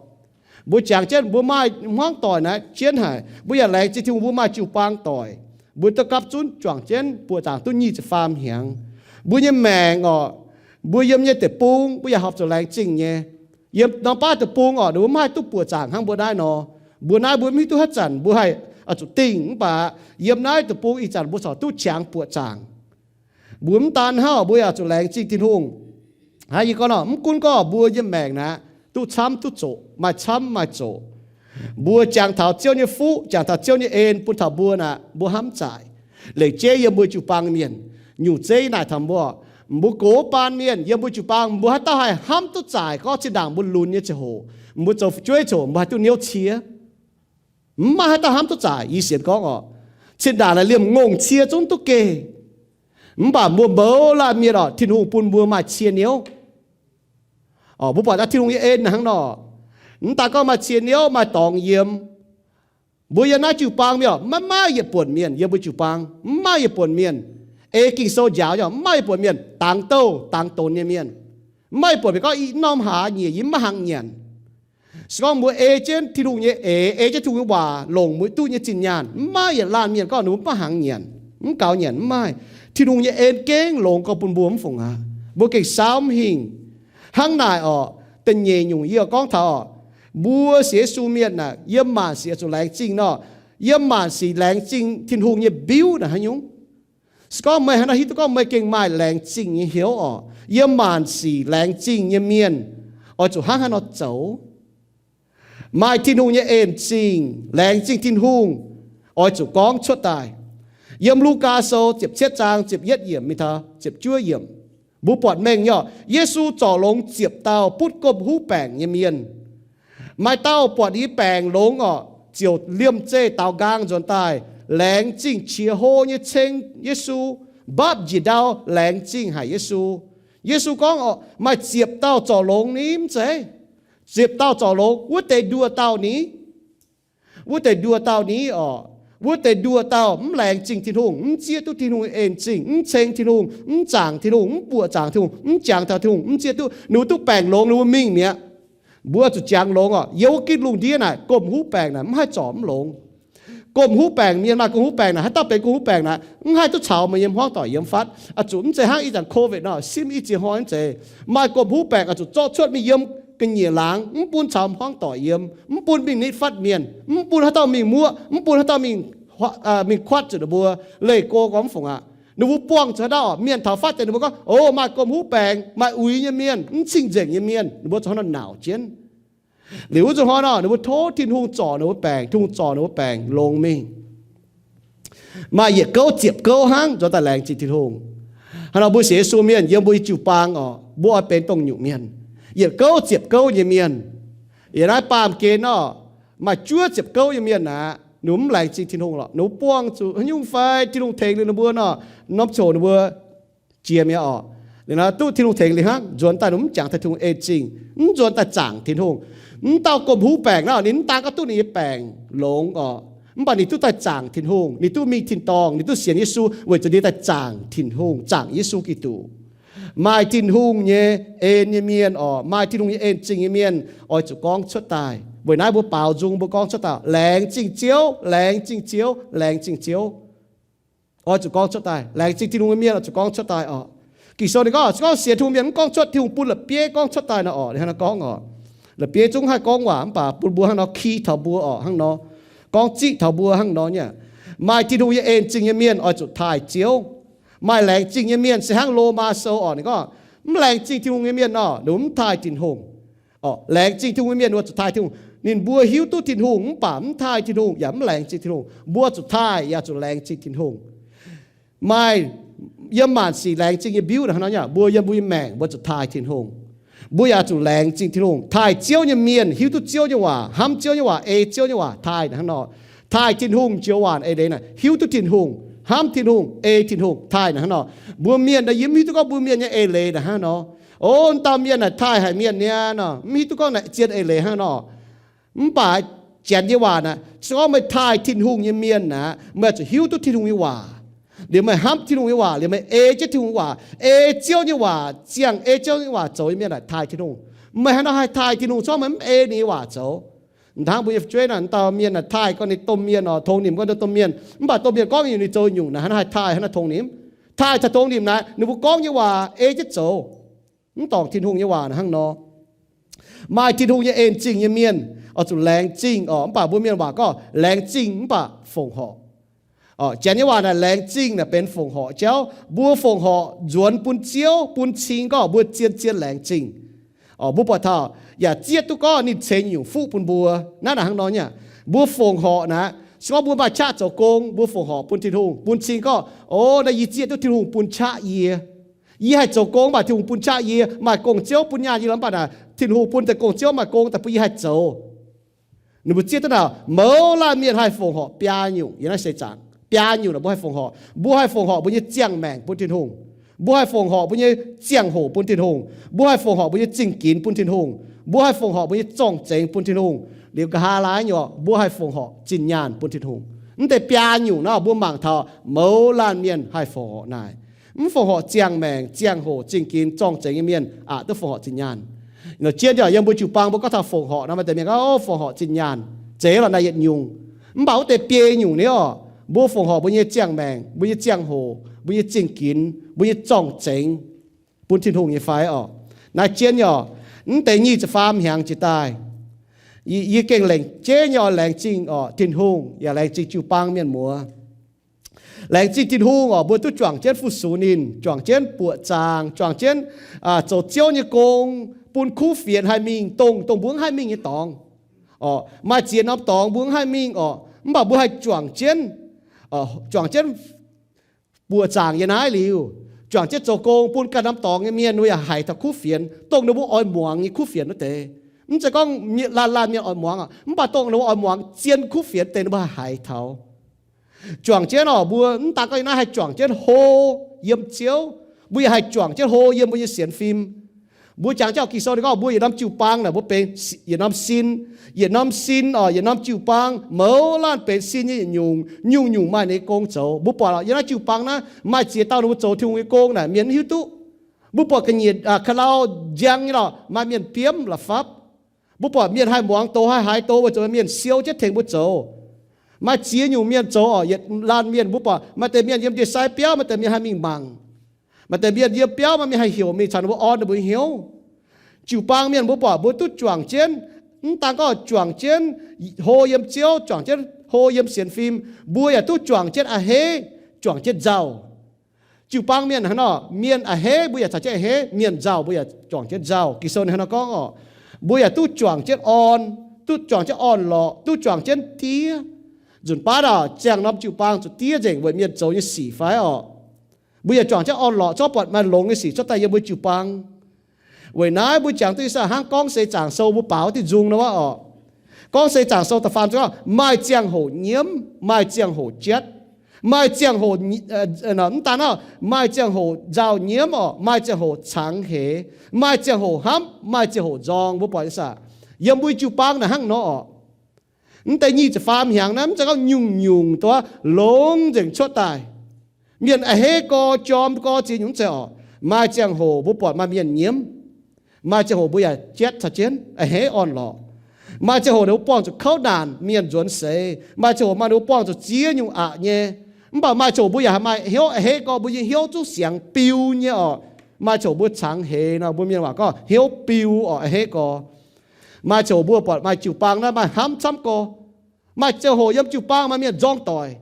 Mbuo jangx jienv mbuo maaih hmuangv doic naaiv jienv haic, mbuo yaac laengz zingh Tin-Hungh mbuo maaih jiu-baang doic. Mbuo duqv gapv zunv juangc jienv buoqc zaangc duqv nyic ziepc faam hnyangx. Mbuo nyei maengc oc, mbuo yiem nyei deic-bung mbuo yaac horpc zuqc laengz zingh nyei. Yiem norm baav deic-bung oc, ninh mbuo maiv haih duqv buoqc zaangc hnangv mbuo naaiv nor. Mbuo naaiv mbuo mv hiuv duqv haaix zanc mbuo haih oix zuqc dingh, mv baac yiem naaiv deic-bung ih zanc mbuo corc duqv qangx buoqc zaangc. Mbuo mv daan hnangv, mbuo yaac zuqc laengz zingh Tin-Hungh. Hnangv yie gorngv nor, mv gunv gorngv mbuo nyei maengc naaic duqv camv duqv zoqc, maaih camv maaih zoqc, mbuo jangx taux Ziouv nyei fuqv, jangx taux Ziouv nyei en bun taux mbuo naaic, mbuo hnamv zaaic. Lengc jeiv yiem mbuo jiu-baang mienh, nyungc zeiv naaic taux mbuo, mbuo gox baan mienh yiem mbuo jiu-baang, mbuo haaix dauh haih hnamv duqv zaaic gorngv zinh ndaangc mbuo lunx nyei ziangh hoc, mbuo zoux fu'jueiv ziangh hoc mbuo haih duqv hnyouv cie? Mv maaih haaix dauh hnamv duqv zaaic. Yie sienx gorngv oc, zinh ndaangc naaic liemh ngongh cie zungv duqv geh. Mv baac mbuo mouz laanh mienh oc, Tin-Hungh bun mbuo maaih cie niouv. Mbuo buatc daaih Tin-Hungh nyei en hnangv nor, mv daan gorngv maaih cie niouv, maaih dorngx yiem. Mbuo yiem naaiv jiu-baang mienh oc, maiv maaih yietc buonc mienh yiem mbuo jiu-baang, mv maaih yietc buonc mienh ei Ging-Sou njaaux nyei, mv maaih yietc buonc mienh dangx douh dangx donx nyei mienh. Mv maaih yietc buonc mienh gorngv, ih norm hlaax nyiec yie mv maiv hangx nyanc. Se gorngv mbuo ei jienv Tin-Hungh nyei eix, ei jienv Tin-Hungh nyei waac longc mbuo duqv nyei zinh nyaanh, mv maaih yietc laanh mienh gorngv ninh mbuo mv hangx nyanc, mv gaux nyanc, mv maaih. Tin-Hungh nyei en gengh longx gorx bun mbuo mv fungc aqv. Mbuo gengh saauv mv hingh. Hnangv naaic oc, da'nyeic nyungc yie gorngv taux oc, mbuo sienx Yesu mienh naaic yiem maanc sic zuqc laengz zingh nor, yiem maanc sic laengz zingh Tin-Hungh nyei mbiuv naaic haaix nyungc? Se gorngv meih haaix nor hiuv duqv gorngv meih gengh maaih laengz zingh nyei hnyouv oc, yiem maanc sic laengz zingh nyei mienh oix zuqc hnangv haaix nor zoux? Maaih Tin-Hungh nyei en zingh, laengz zingh Tin-Hungh, oix zuqc gorngv cuotv daaih. Yiem Lugaa Sou ziepc cietv zaang ziepc yietv yiemc mingh taux ziepc juov yiemc, mbuo buatc mengh nyei oc, Yesu zorc longx ziepc dauh butv gomh huv baengc nyei mienh. Maaih dauh buatc ninh baengc longx oc, ziouc liemh zeih daaux nqaang nzuonx daaih, laengz zingh qiex hlo nyei ceng Yesu, mbapv njiec ndau laengz zingh haic Yesu. Yesu gorngv oc, maaih ziepc dauh zorc longx ni mv zeiz? Ziepc dauh zorc longx, wuov deix nduoh dauh ni? Wuov deix nduoh dauh ni oc? Wuov deix nduoh dauh mv laengz zingh Tin-Hungh, mv zieqv duqv Tin-Hungh en zingh, mv ceng Tin-Hungh, mv zaangc Tin-Hungh, mv buoqc zaangc Tin-Hungh, mv jangx taux Tin-Hungh, mv zieqv duqv, ninh mbuo duqv baengc longx, ninh mbuo mingh mi'aqv. Mbuo zuqc jangx longx oc. Yiem wuov gitv lungh ndiev naaic, gomh huv baengc naaic mv haih zorc mv longx. Gomh huv baengc mienh, maaih gomh huv baengc naaic, haaix dauh benx gomh huv baengc naaic, mv haih duqv caux meih nyei hmuangv doic yiem fatv. Oix zuqc mv zeiz hnangv ih zanc COVID nor, simv i ziex hnoi mv zeiz. Maaih gomh huv baengc oix zuqc zorqv cuotv mingh yiem ga'nyiec laangz, mv bun caux hmuangv doic yiem, mv bun mingh nitv fatv mienh, mv bun haaix dauh mingh muoqv, mv bun haaix dauh mingh, mingh kuatv zuqc ninh mbuo, leih go gormx fungc aqv. Ninh mbuo buangh zuqc haaix dauh, mienh taux fatv deix ninh mbuo gorngv, O, maaih gomh huv baengc, maaih uix nyei mienh, mv cing-nzengc nyei mienh, ninh mbuo zuqc hnangv nor nauc jienv. Liuz wuov zuqc hnoi nor, ninh mbuo tov Tin-Hungh zorc ninh mbuo baengc, Tin-Hungh zorc ninh mbuo baengc longx mingh. Maaih yietc gouv ziepc gouv hnangv nzuonx daaih laengz zingh Tin-Hungh. Hnangv nor mbuo sienx Yesu mienh yiem mbuo nyei jiu-baang oc, mbuo oix benx dongh nyungc mienh, yietc gouv ziepc gouv nyei mienh. Yiem naaiv baamh gen nor, maaih juov ziepc gouv nyei mienh aqv, ninh mbuo mv laengz zingh Tin-Hungh lorqc. Ninh mbuo buangh zuqc haaix nyungc fai Tin-Hungh tengx liuz ninh mbuo nor, norm ziangh hoc ninh mbuo jiex mi'aqv oc. Liuz nor duqv Tin-Hungh tengx liuz hnangv, nzuonx daaih ninh mv jangx taux Tin-Hungh ei zingh, mv nzuonx daaih zaangc Tin-Hungh. Mv dauh gomh huv baengc nor, ninh mv daan gorngv duqv ninh nyei baengc longx oc, mv baac ninh duqv daaih zaangc Tin-Hungh, ninh duqv mingh tin-dorngh, ninh duqv sienx Yesu weic zuqc ninh daaih zaangc Tin-Hungh, zaangc Yesu Giduc. Maaih Tin-Hungh nyei en nyei mienh oc, maaih Tin-Hungh nyei en zingh nyei mienh oix zuqc gorngv cuotv daaih. Weic naaiv mbuo baaux nzung mbuo gorngv cuotv daaih, Laengz zingh Ziouv, laengz zingh Ziouv, laengz zingh Ziouv. Oix zuqc gorngv cuotv daaih. Laengz zingh Tin-Hungh nyei mienh oix zuqc gorngv cuotv daaih oc. Ging-Sou ninh gorngv, se gorngv sienx Tin-Hungh mienh mv gorngv cuotv, Tin-Hungh bun la'bieiv gorngv cuotv daaih nor oc. Ninh hnangv nor gorngv oc. La'bieiv zungv haih gorngv waac mv baac bun mbuo hnangv nor ki taux mbuo oc, hnangv nor gorngv ziqv taux mbuo hnangv nor nyei. Maaih Tin-Hungh nyei en zingh nyei mienh oix zuqc taaih Ziouv. Maaih laengz zingh nyei mienh se hnangv Lomaa Sou oc, ninh gorngv, mv laengz zingh Tin-Hungh nyei mienh nor, ninh mv taaih Tin-Hungh. Oc, laengz zingh Tin-Hungh nyei mienh oix zuqc taaih Tin-Hungh. Ninh mbuo hiuv duqv Tin-Hungh mv baac mv taaih Tin-Hungh yaac mv laengz zingh Tin-Hungh. Mbuo zuqc taaih yaac zuqc laengz zingh Tin-Hungh. Maaih yiem maanc sic laengz zingh nyei mbiuv naaiv hnangv nor nyei, mbuo yiem mbuo nyei maengc mbuo zuqc taaih Tin-Hungh. Mbuo yaac zuqc laengz zingh Tin-Hungh. Taaih Ziouv nyei mienh hiuv duqv Ziouv nyei waac, hnamv Ziouv nyei waac, ei Ziouv nyei waac, taaih naaiv hnangv nor. Taaih Tin-Hungh joux waac eix leiz naaic, hiuv duqv Tin-Hungh, hnamv Tin-Hungh, ei Tin-Hungh, taaih naaiv hnangv nor. Mbuo mienh naaiv yie mv hiuv duqv gorngv mbuo mienh nyei eix leiz naaiv hnangv nor. O, dauh mienh naaic taaih haic mienh niaa nor, mv hiuv duqv gorngv naaic zien eix leiz hnangv nor. Mv baac Janx nyei waac naaic, se gorngv meih taaih Tin-Hungh nyei mienh naaic, meih zuqc hiuv duqv Tin-Hungh nyei waac. Liuz meih hnamv Tin-Hungh nyei waac, liuz meih ei jienv Tin-Hungh nyei waac, ei Ziouv nyei waac, ziangh ei Ziouv nyei waac zoux nyei mienh naaic taaih Tin-Hungh. Meih hnangv nor haih taaih Tin-Hungh, se gorngv meih mv ei ninh nyei waac zoux. Hnangv mbuo nyei fu'jueiv naaic, dauh mienh naaic taaih gorngv ninh domh mienh oc, tongx nimc gorngv ninh domh mienh, mv baac domh mienh gorngv nyungc ninh zoux nyungc naaic, hnangv nor haih taaih hnangv nor tongx nimc. Taaih taux tongx nimc naaic, ninh mbuo gorngv nyei waac ei jienv zoux, mv dorngc Tin-Hungh nyei waac naaic hnangv nor. Maaih Tin-Hungh nyei en zingh nyei mienh oix zuqc laengz zingh oc, mv baac mbuo mienh waac gorngv laengz zingh mv baac fongc horc. Janx nyei waac naaic laengz zingh naaic benx fongc horc jauv. Mbuo fongc horc nzuonx bun Ziouv bun cing gorngv mbuo zien-zien laengz zingh. Mbuo buatc taux yaac zieqv duqv gorngv ninh ceix nyungc fuqv bun mbuo. Naaiv naaic hnangv nor nyei. Mbuo fongc horc naaic, se gorngv mbuo maaih qaqv zoux gong, mbuo fongc horc bun Tin-Hungh bun cing gorngv, O, naaiv yie zieqv duqv Tin-Hungh bun qaqv yie. Yie haih zoux gong mv baac Tin-Hungh bun qaqv yie, maaih gong-ziouv bun nyaanh yie lorqc, mv baac naaic Tin-Hungh bun deix gong-ziouv maaih gong daaih bun yie haih zoux. Ninh mbuo zieqv duqv naaic, mouz laanh mienh haih fongc horc biaa nyungc yiem naaiv seix zaangc. Biaa nyungc naaic mbuo haih fongc horc. Mbuo haih fongc horc mbuo nyei ziangh maengc bun Tin-Hungh. Mbuo haih fongc horc mbuo nyei ziangh hoc bun Tin-Hungh. Mbuo haih fongc horc mbuo nyei zingh ginx bun Tin-Hungh. Mbuo haih fongc horc mbuo nyei zorng-zengx bun Tin-Hungh. Liuz nqa'haav laai nyei, mbuo haih fongc horc zinh nyaanh bun Tin-Hungh. Mv deix biaa nyungc naaiv mbuo mangc taux mouz laanh mienh haih fongc horc naaic. Mv fongc horc ziangh maengc, ziangh hoc, zingh ginx, zorng-zengx nyei mienh aqc duqv fongc horc zinh nyaanh. Nor jienv yaac yiem mbuo jiu-baang mbuo gorngv taux fongc horc nor, maaih deix mienh gorngv, O, fongc horc zinh nyaanh, zeiz lorqc naaiv yietc nyungc. Mv baac wuov deix biei nyungc nyei oc, mbuo fongc horc mbuo nyei ziangh maengc, mbuo nyei ziangh hoc, mbuo nyei zingh ginx, mbuo nyei zorng-zengx bun Tin-Hungh nyei fai oc? Naaiv jienv nyei oc. Mv deix nyic ziepc faam hnyangx jiex daaih, yie gengh lengc jeiv nyei oix laengz zingh oc Tin-Hungh yaac laengz zingh jiu-baang mienh muoz. Laengz zingh Tin-Hungh oc, mbuo duqv juangc jienv fu-sux ninh, juangc jienv buoqc zaangc, juangc jienv zoux Ziouv nyei gong, bun kuv fienx haih mingh dongh, dongh mbuo mv haih mingh nyei dorngx. Maaih ziex norm dorngx mbuo mv haih mingh oc, mv baac mbuo haih juangc jienv, juangc jienv buoqc zaangc yiem naaiv liuz, juangc jienv zoux gong bun ganh norm dorngx nyei mienh, ninh mbuo yaac haiz taux kuv fienx, dongh ninh mbuo oix muangx nyei kuv fienx wuov deix. Mv zeiz gorngv laanh laanh mienh oix muangx, mv baac dongh ninh mbuo oix muangx zien kuv fienx deix ninh mbuo haih haiz taux. Juangc jienv oc, mbuo mv daan gorngv yiem naaiv haih juangc jienv hlo yiem Ziouv, mbuo yaac haih juangc jienv hlo yiem mbuo nyei sienx fim. Mbuo jangx jienv Ging-Sou ninh gorngv mbuo yietc norm jiu-baang naaic mbuo benx yietc norm sin, yietc norm sin oc, yietc norm jiu-baang mouz laanh benx sin nyei yietc nyungc, nyungc-nyungc maaih ninh nyei gong zoux. Mbuo buatc yiem naaiv jiu-baang naaiv maaih ziex dauh ninh mbuo zoux Tin-Hungh nyei gong naaic mienh mv hiuv duqv. Mbuo buatc ga'nyiec ka'lau njang nyei lorqc, maaih mienh biomv la'fapv. Mbuo buatc mienh haih muangx doz, haih haiz doz weic zuqc mienh siou jienv tengx mbuo zoux. Maaih ziex nyungc mienh zoux oc, yietc laanh mienh mbuo buatc maaih deix mienh yiem ndie-sai biauv, maaih deix mienh haih mingh mangc. Maaih deix mienh yiem biauv maaih mienh haih heuc mingh caux ninh mbuo orn ninh mbuo hnyouv. Jiu-baang mienh mbuo buatc mbuo duqv juangc jienv, mv daan gorngv juangc jienv hlo yiem Ziouv, juangc jienv hlo yiem sienx fim, mbuo yaac duqv juangc jienv a'hneiv, juangc jienv nzauh. Jiu-baang mienh hnangv nor, mienh a'hneiv mbuo yaac caux jienv a'hneiv, mienh nzauh mbuo yaac juangc jienv nzauh. Ging-Sou ninh hnangv nor gorngv oc, mbuo yaac duqv juangc jienv orn, duqv juangc jienv orn-lorqc, duqv juangc jienv diev. Nzunc baav aah, ziangh norm jiu-baang zuqc diev nzengc weic mienh zoux nyei sic fai oc? Mbuo yaac juangc jienv orn-lorqc, zorqv buatc maaih longx nyei sic cuotv daaih yiem mbuo jiu-baang. Weic naaiv mbuo jangx duqv ih zanc hnangv Gorngv Seix Zaangc Sou mbuo baaux diuh nzung nor oc. Gorngv Seix Zaangc Sou da'faam nzung gorngv, maaih ziangh hoc nyiemv, maaih ziangh hoc jatv, maaih ziangh hoc, mv daan, maaih ziangh hoc nzauh nyiemv oc, maaih ziangh hoc cangx heix, maaih ziangh hoc hnamv, maaih ziangh hoc nzorng. Mbuo buatc ih zanc yiem mbuo jiu-baang naaic hnangv nor oc. Mv deix nyic ziepc faam hnyangx naaiv mv zeiz gorngv nyungc-nyungc duqv longx nzengc cuotv daaih. Mienh a'hneiv gorx, jorm gorx, ziex nyungc mv zeiz oc. Maaih ziangh hoc mbuo buatc maaih mienh nyiemv, maaih ziangh hoc mbuo yaac jatv caux jienv a'hneiv orn-lorqc. Maaih ziangh hoc ninh mbuo buangh zuqc kouv naanc, mienh nzuonx seix. Maaih ziangh hoc maaih ninh mbuo buangh zuqc ziex nyungc aqc nyei. Mv baac maaih ziangh hoc mbuo yaac maaih hnyouv a'hneiv gorx, mbuo nyei hnyouv zungv siangx biu nyei oc. Maaih ziangh hoc mbuo cangx heix nor, mbuo mienh waac gorngv hnyouv biu oc, a'hneiv gorx. Maaih ziangh hoc mbuo buatc maaih jiu-baang naaiv maaih hnamv camv gorx. Maaih ziangh hoc yiem jiu-baang maaih mienh nzorng doic.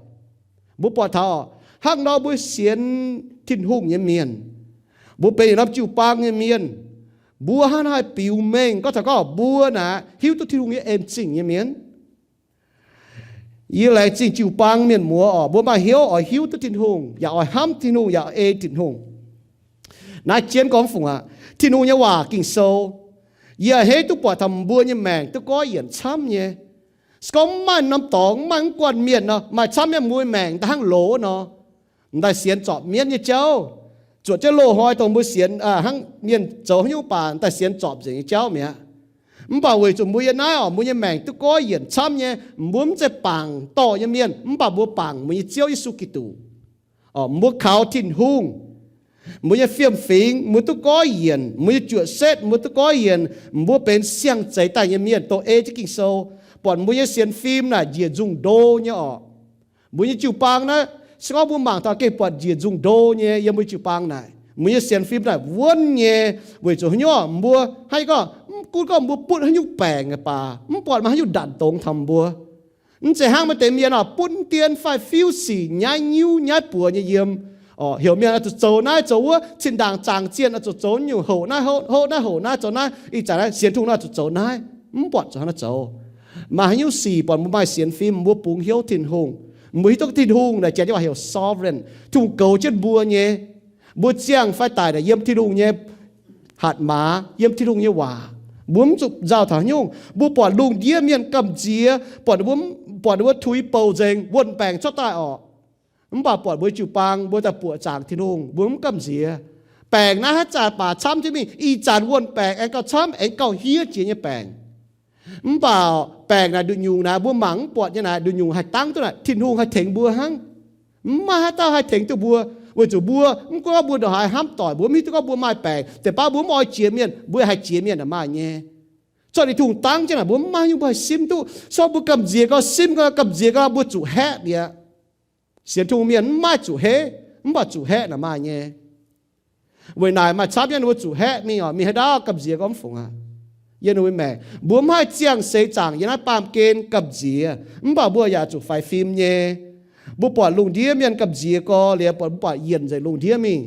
Mbuo buatc taux hnangv nor mbuo sienx Tin-Hungh nyei mienh, mbuo benx yietc norm jiu-baang nyei mienh, mbuo hnangv naaiv haih biux mengh gorngv taux gorngv mbuo naaic hiuv duqv Tin-Hungh nyei en zingh nyei mienh. Yie laengz zingh jiu-baang mienh muoz oc, mbuo maaih hnyouv oix hiuv duqv Tin-Hungh, yaac oix hnamv Tin-Hungh, yaac ei Tin-Hungh. Naaiv jienv gorngv fungc aqv. Tin-Hungh nyei waac Ging-Sou, yie a'hneiv duqv buatc taux mbuo nyei maengc duqv goiv yienc camv nyei. Se gorngv mv maaih norm dorngx, mv maaih mv guanh mienh nor, maaih camv nyei mbuo maengc daaih hnangv loz nor. M'daaih sienx zorpc mienv nyei jauv, zuotc jienv loz-hnoi dongh mbuo sienx hnangv mienh zoux haaix nyungc baac m'daaih sienx zorpc nzengc nyei jauv mi'aqv. Mv baac weic zuqc mbuo yiem naaiv oc, mbuo nyei maengc duqv goiv yienc camv nyei, mbuo mv zeiz bangc dorh nyei mienh, mv baac mbuo bangc mbuo nyei Ziouv Yesu Giduc. Mbuo kaux Tin-Hungh, mbuo nyei fiem-fingx mbuo duqv goiv yienc, mbuo nyei juoqc setv mbuo duqv goiv yienc, mbuo benx siang-zeix daaih nyei mienh dongh ei jienv Ging-Sou, buatc mbuo nyei sienx fim naaic njiec nzungh ndo nyei oc. Mbuo nyei jiu-baang naaiv, se gorngv mbuo mangc taux gengh buatc njiec nzungh ndo nyei yiem mbuo jiu-baang naaic. Mbuo nyei sienx fim naaic wuonv nyei, weic zuqc haaix nyungc mbuo hnangv gorngv, mv gunv gorngv mbuo butv haaix nyungc baengc baac, mv buatc maaih haaix nyungc ndanc dongz taux mbuo. Mv zeiz hnangv maaih deix mienh oc, butv dien fai fiuv sic nyaiv nyiuv nyaiv buoz nyei yiem. Heuc mienh oix zuqc zoux naaiv zoux wuov, zinh ndaangc zaangc zienh oix zuqc zoux nyungc, hoqc naaiv hoqc naaiv, hoqc naaiv zoux naaiv, ih zanc naaiv sienx Tin-Hungh naaiv oix zuqc zoux naaiv. Mv buatc zuqc hnangv naaiv zoux. Maaih haaix nyungc sic buatc mbuo maaih sienx fim, mbuo bungx hnyouv Tin-Hungh, mbuo hiuv duqv Tin-Hungh naaic janx nyei waac heuc sovereign, Tin-Hungh goux jienv mbuo nyei. Mbuo ziangh fai daic naaic yiem Tin-Hungh nyei hatc maaz, yiem Tin-Hungh nyei waac. Mbuo mv zuqc nzauh taux haaix nyungc. Mbuo buatc lungh ndiev mienh gamh nziex, buatc, buatc ninh mbuo tuix bouc nzengc, wuonh baengc cuotv daaih orqc. Mv baac buatc mbuo jiu-baang mbuo daaih buoqc zaangc Tin-Hungh, mbuo mv gamh nziex. Baengc naaiv haaix zanc baac camv jienv mingh, ih zanc wuonh baengc aengx gauh camv, aengx gauh hiev jiex nyei baengc. Mv baac baengc naaic nduqc nyungc naaic mbuo mangc mv buatc nyei naaic, nduqc nyungc haih dangv duqv naaic Tin-Hungh haih tengx mbuo hnangv. Mv maaih haaix dauh haih tengx duqv mbuo, weic zuqc mbuo mv gunv gorngv mbuo ndongc haaix hnamv doic, mbuo mv hiuv duqv gorngv mbuo maaih baengc, deix baav mbuo mv oix jiex mienh, mbuo haih jiex mienh naaic maaih nyei. Zorqv ninh Tin-Hungh dangv jienv naaic mbuo mv maaih nyungc mbuo haih simv duqv. Se gorngv mbuo gamh nziex gau, simv gau, gamh nziex gau, mbuo zuqc haeqv mi'aqv. Sienx Tin-Hungh mienh mv maaih zuqc haiv, mv baac zuqc haeqv naaic maaih nyei. Weic naaic maaih camv yiem ninh mbuo zuqc haeqv mingh oc, mingh haaix ndau gamh nziex gorngv mv fungc aqv. Yiem ninh mbuo maengc, mbuo mv haih ziangh seix zaangc yiem naaiv baamh gen gamh nziex, mv baac mbuo yaac zuqc faix fim nyei. Mbuo buatc lungh ndiev mienh gamh nziex gau, liuz buatc, mbuo buatc yienc nzengc lungh ndiev mingh.